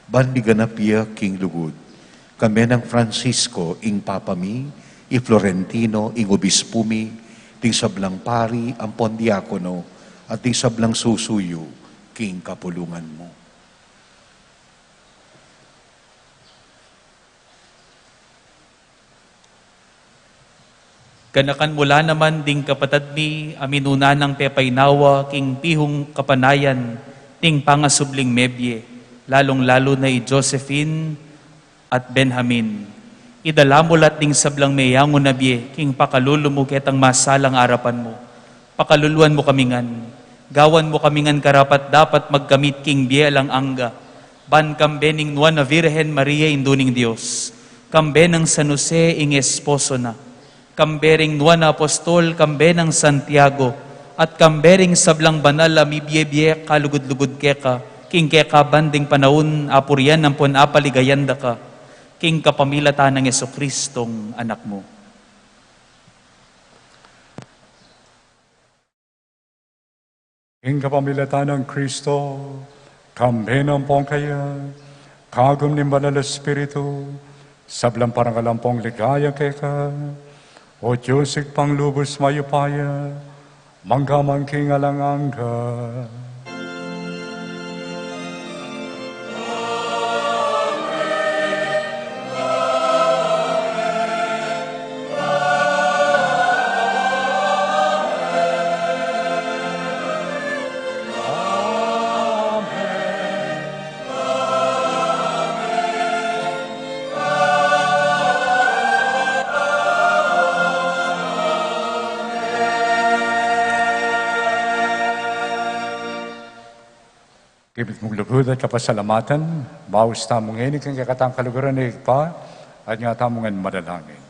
ban miganap ya king lugud. Kambe nang Francisco ing Papa mi, i Florentino ing Obispu mi, ding sablang pari ampon diakono, at ding sablang susuyu king kapulungan mu. Ganakan mu la naman ding kapatad mi a minuna nang pepainawa king pihung kapanayan ning pangasubling mebie, lalung-lalu na i Josephine at Benjamin. Idala mu la ding sablang meyangu na bie king pakalulu mu ketang masalang arapan mu. Pakaluluan mu kami ngan. Gawan mu kami ngan karapat-dapat magkamit king bie alang angga, ban kambe ning Nuan a Virgen Maria, Indu ning Dios, kambe nang San Jose ing esposo na, kambe ring Nuan a Apostol, kambe nang Santiago, at kambe ring sablang banal a mibie-bie kalugud-lugud keka, king keka ban ding panaun a purian ampon a paligayan da ka, king kapamilatan nang Jesucristong Anak mu. King kapamilatan nang Kristo, kambe na ampong kaya, kagum ning Banal a Espiritu, sablang parangal ampong ligaya keka, O Dios Ibpang lubus mayupaya, mangga man king alang angga. King mitmung lugud at kapasalamatan, baus tamu ngeni king kekatang kaluguran, Ibpa, at nga tamu ngan manalangin.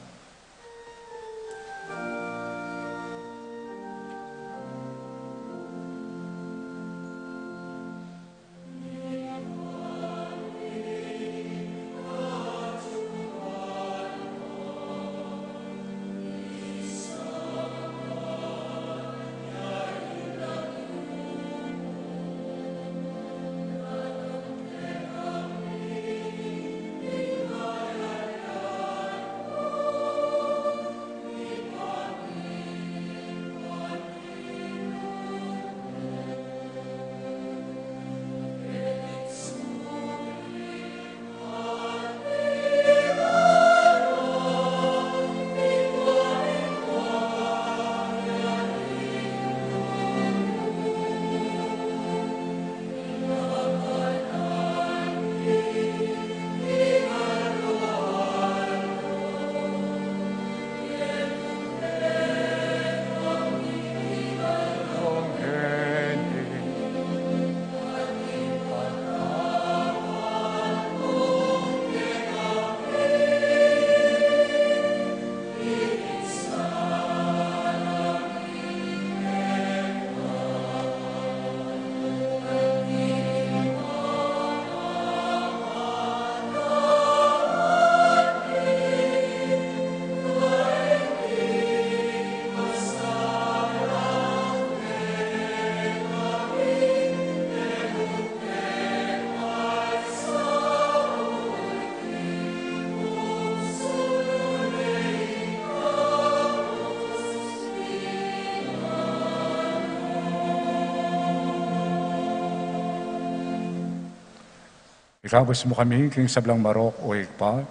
Ikabus mu kami king sablang marok, O Ibpa,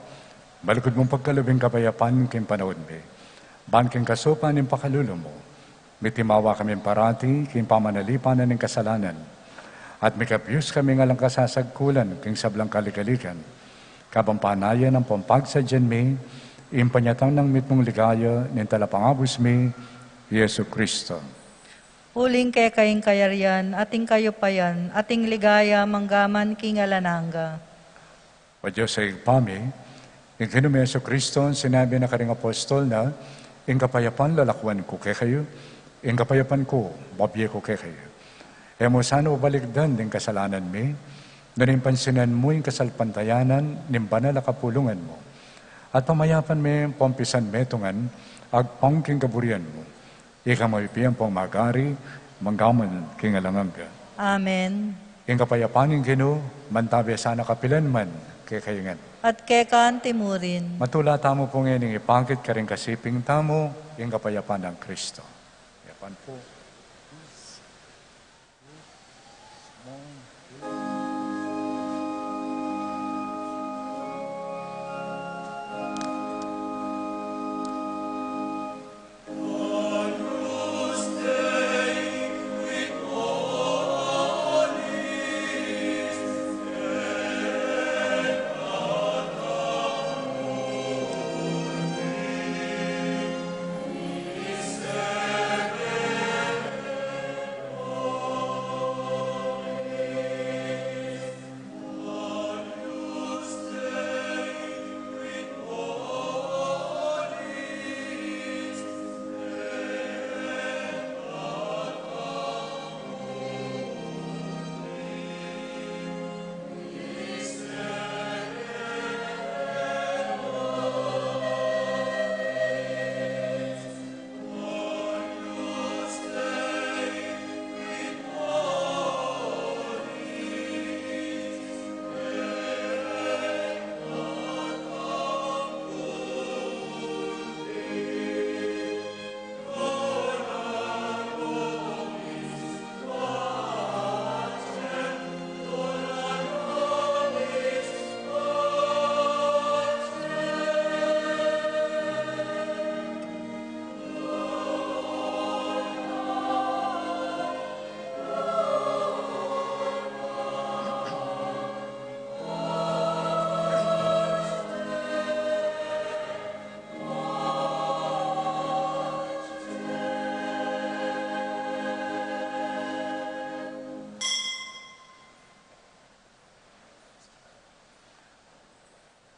malugud mung pagkalub ing kapayapan king panaun mi. Ban king kasupan ning pakalulu mu, mitimawa kami parati king pamanalipanan ning kasalanan, at mikabus kami king alang kasasagkulan king sablang kaligaligan, kabang panayan nang pampagsadyan mi ing panyatang nang mitmung ligaya ning Talapangabus mi, Jesu Kristo. Uling keka ing kayarian, at ing kayupayan, at ing ligaya, mangga man king alang angga. O Dios a Ibpa mi, ing Ginu ming Jesu Kristo, sinabi na karing apostol na, "Ing kapayapan lalakwan ku kekayu, ing kapayapan ku babie ku kekayu." E mu sana ubaligdan ding kasalanan mi, nune pansinan mu ing kasalpantayanan ning banal a kapulungan mu, at pamayapan me pampisan metungan agpang king kaburian mu. Ika mabibie ampong magari, mangga man king alang angga. Amen. Ing kapayapan ning Ginu, mantabe sana kapilan man kekayu ngan. At keka anti mu rin. Matula tamu pu ngening ipakit karing kasiping tamu ing kapayapan nang Kristo. Kapayapan pu.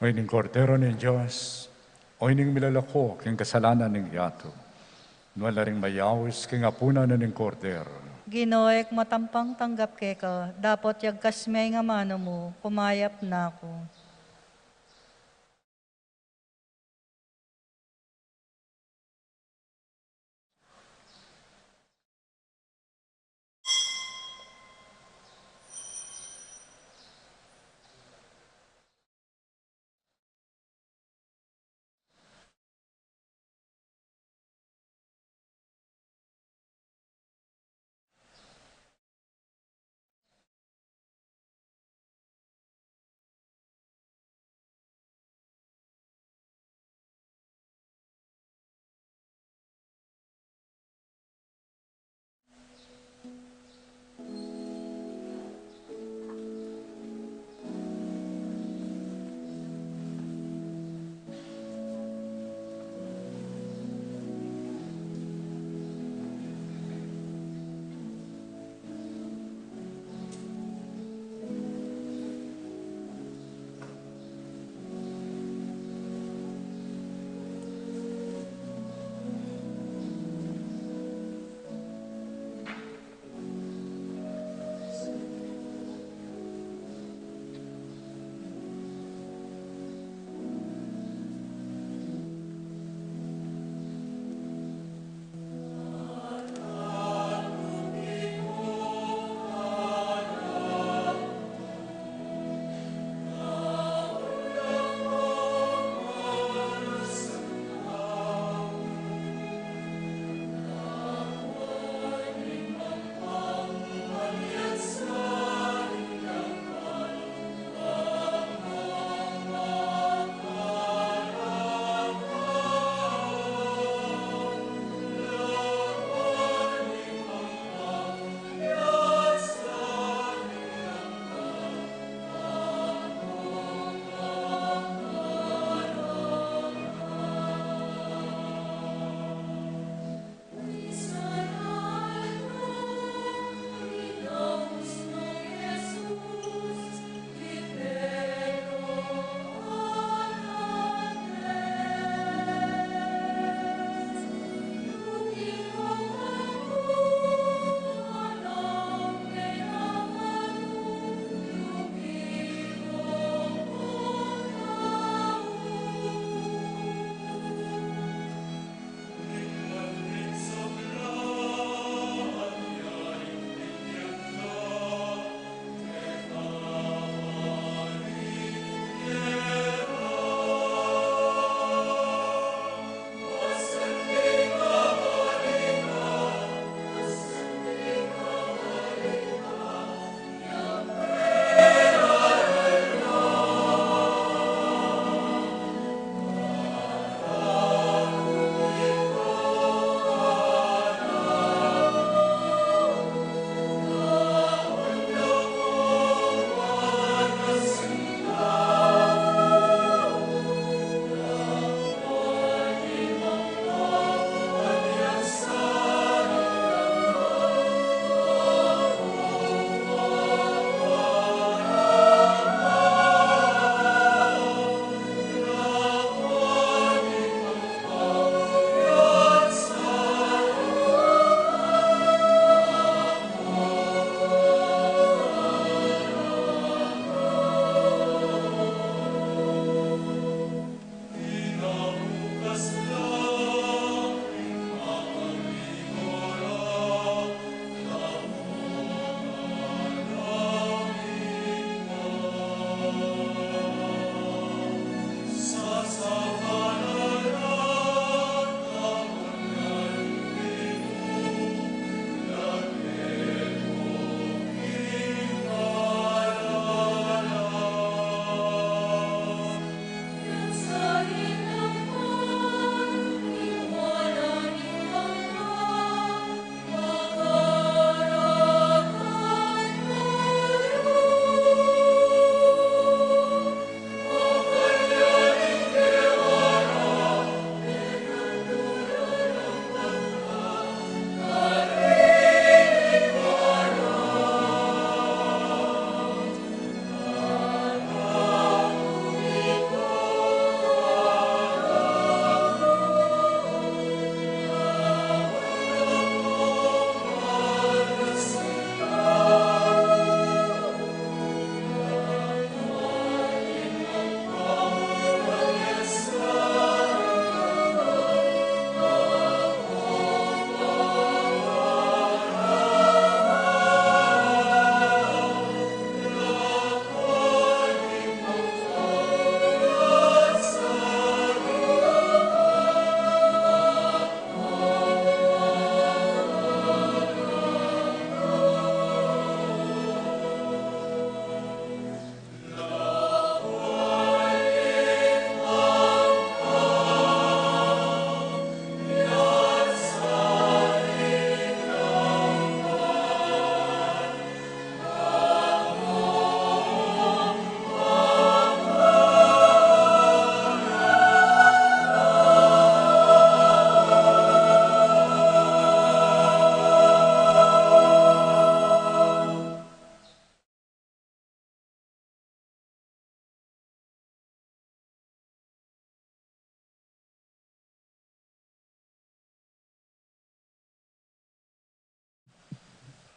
Oyni ing Kordero ning Dios, oyni ing milalako king kasalanan ning yatu. Nuan la ring mayaus king apunan na ning Kordero. Ginu, e ku matampang tanggap keka, dapot yagkas me ing amanu mu, kumayap na ku.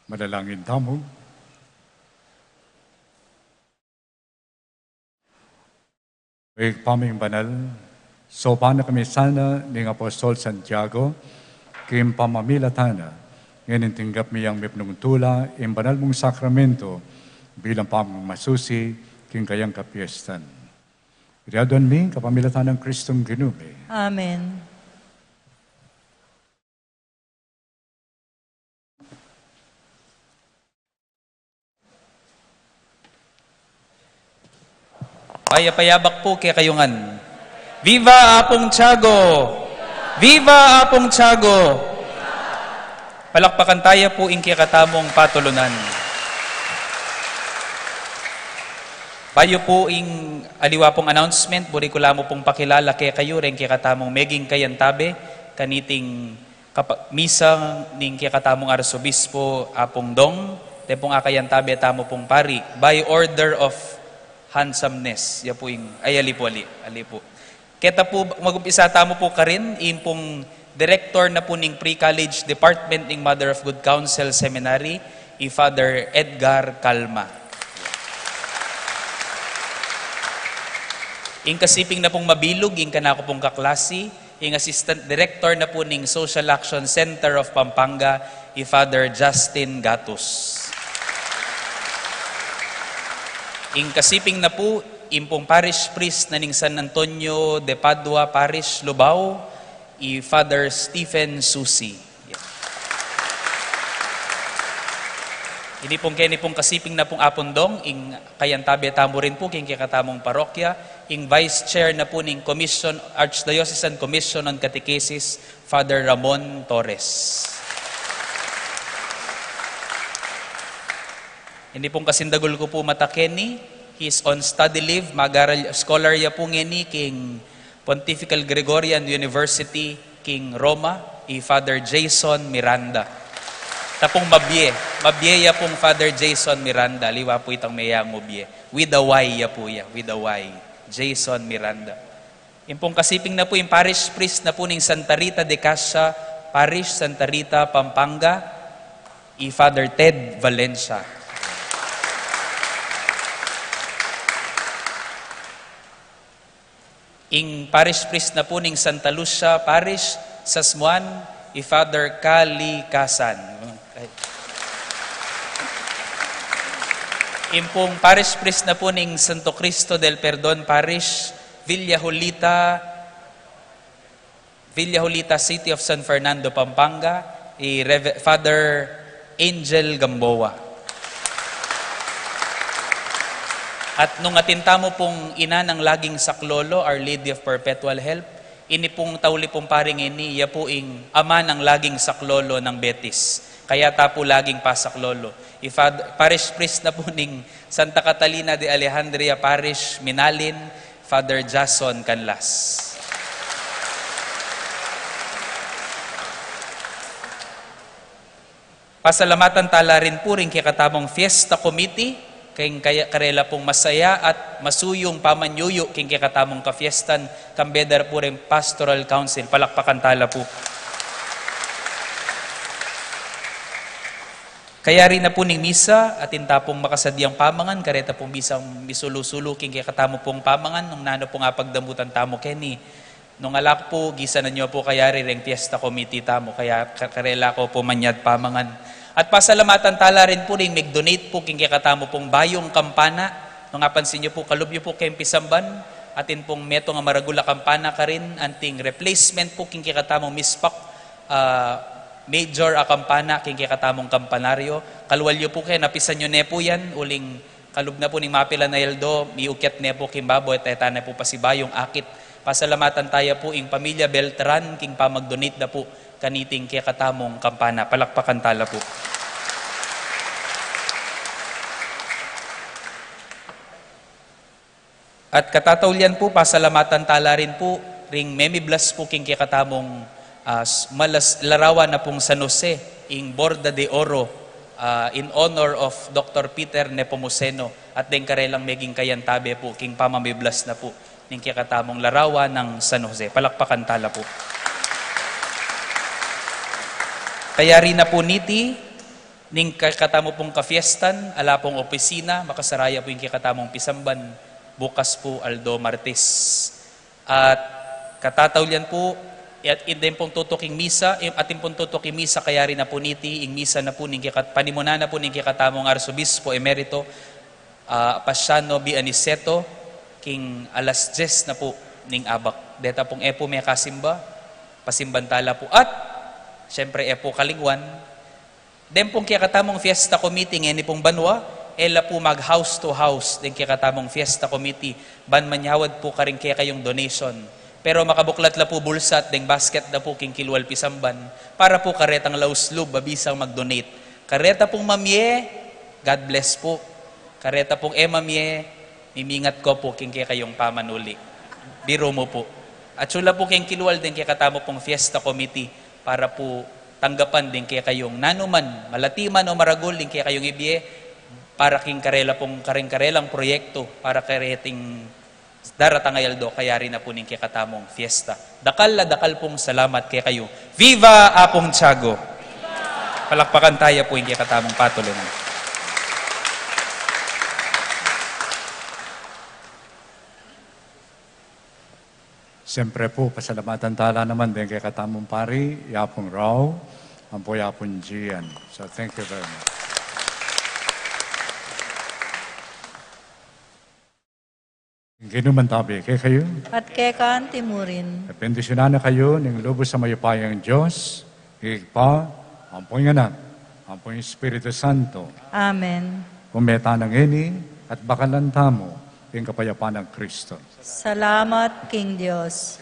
Manalangin tamu. Ibpa ming banal, saupan na kami sana ning Apostol Santiago, king pamamilatan na, ngening tinggap mi yang mipnung tula, ing banal mung sakramento, bilang pamamasusi, king kayang kapiestan. Iti aduan mi, kapamilatan nang Kristong Ginu mi. Amen. Payap a abak pu kekayu ngan. Viva Apung Tiago! Viva Apung Tiago! Palakpakan taya pu ing kekatamung patulunan. Bayu pu ing aliwa pung announcement, buri ku la mu pung pakilala kekayu reng kekatamung meging kayantabe kaniting kapa-, misa ning kekatamung Arsobispo Apung Dong, deng pung akayantabe tamu pung pari, by order of handsomeness. Ya pu ing, ay, ali pu, ali, ali pu. Keta pu, mag-umpisa tamu pu karin, ing pung director na pu ning Pre-College Department ning Mother of Good Counsel Seminary, i Father Edgar Calma. Ing kasiping na pung mabilug, ing kanaku pung kaklasi, ing Assistant Director na pu ning Social Action Center of Pampanga, i Father Justin Gatus. Ing kasiping na pu, ing pung Parish Priest na ning San Antonio de Padua Parish, Lubao, i Father Stephen Susi. Ini pung keni pung kasiping na pung Apung Dong, ing kayantabe tamu rin pu king kekatamung parokya, ing Vice Chair na pu ning Commission, Archdiocesan Commission on Catechesis, Father Ramon Torres. Ini pung kasindagul ku pu mata keni, he's on study leave, mag-aral, scholar ya pu ngeni king Pontifical Gregorian University king Roma, i Father Jason Miranda. Ta pung mabie, mabie ya pung Father Jason Miranda, aliwa pu itang meyangu bie. With a Y ya pu ya, with a Y. Jason Miranda. Ing pung kasiping na pu, ing parish priest na pu ning Santa Rita de Cascia Parish, Santa Rita, Pampanga, i Father Ted Valencia. Ing parish priest na pu ning Santa Lucia Parish, Sasmuan, i Father Kali Kasan. Ing pung parish priest na pu ning Santo Cristo del Perdon Parish, Villa Julita, Villa Julita, City of San Fernando, Pampanga, i Reve-, Father Angel Gamboa. At nung atin tamu pung Ina ng Laging Saklolo, Our Lady of Perpetual Help, ini pung tauli pung paring ini, iya pu ing ama ng laging saklolo ng Betis. Kaya ta pu laging pasaklolo. I Fad-, parish priest na pu ning Santa Catalina de Alejandria Parish, Minalin, Father Jason Canlas. Pasalamatan tala rin pu ring kekatamung Fiesta Committee, king kaya-, karela pung masaya at masuyung pamanyuyu king kekatamung kafiestan, kambe da pu ring Pastoral Council. Palakpakan tala pu. Kayari na pu ning misa, atin ta pung makasadyang pamangan, kareta pung bisang misulu-sulu king kekatamu pung pamangan, nung nanu pung apagdamutan tamu keni. Nung ala ku pu, gisanan yu pu kayari reng Fiesta Committee tamu, kaya ka-, karela ku pu manyad pamangan. At pasalamatan tala rin pu ring mig-donate pu king kekatamu pung bayung kampana, nung apansin yu pu, kalub yu pu keng pisamban, atin pung metung a maragul a kampana karin, anting replacement pu king kekatamung mispak, ah, major a kampana king kekatamung kampanaryo. Kalual yu pu ke, napisan yu ne pu yan, uling kalub na pu ning mapilan a aldo, miukyat ne pu king babo, at e ta ne pu pasibayung akit. Pasalamatan taya pu ing pamilya Beltran king pamag-donate da pu kaniting kekatamung kampana. Palakpakan tala pu. At katataulian pu, pasalamatan tala rin pu ring memiblas pu king kekatamung, ah, s-, malas-, larawan na pung San Jose, ing Borda de Oro, ah, in honor of Doktor Peter Nepomuceno, at deng karelang meging kayantabe pu king pamamiblas na pu ning kekatamung larawan nang San Jose. Palakpakan tala pu. Kayari na pu niti, Ning kekatamu pung kafiestan, ala pung opisina, makasaraya pu ing kekatamung pisamban, bukas pu aldo Martes. At katataulian pu, at ing pung tutuking misa, atin pung tutuking misa, kayari na pu niti, ing misa na pu ning kekat-, panimunan na pu ning kekatamung Arsobispo Emerito, ah, Paciano B. Aniceto, king alas dyes na pu ning abak. Deta pung e pu mekasimba, pasimban tala pu. At, siyempre, e pu kalingwan, den pung kekatamung fiesta committee ngeni pung banua, e la pu mag house to house den kekatamung fiesta committee, ban manyawad pu karing kekayung donation. Pero makabuklat la pu bulsa at deng basket da pu king kilwal pisamban, para pu karetang laus lub a bisang mag-donate. Kareta pung mamie, God bless pu. Kareta pung e mamie, mimingat ko pu king kekayung pamanuli. Biru mu pu. Atsu la pu king kilwal deng kekatamu pung fiesta committee para pu tanggapan deng kekayung nanuman, malati man o maragul deng kekayung ibie, para king karela pung, karing karelang proyektu, para kareting daratang a aldo, kayari na pu ning kekatamung fiesta. Dakal a dakal pung salamat kekayu. Viva Apung Tiago! Palakpakan taya pu ing kekatamung patulungan. Siyempre pu, pasalamatan tala naman deng kekatamung pari, i Apung Rau, ampo i Apung Gian. So, thank you very much. Ing Ginu mantabi kekayu. At keka anti mu rin. Bendisyunan na kayu ning lubus a mayupayang Dios, Ibpa, ampo ing Anak, ampo ing Espiritu Santo. Amen. Ume tana ngeni at bakalan tamu ing kapayapan nang Kristo. Salamat king Dios.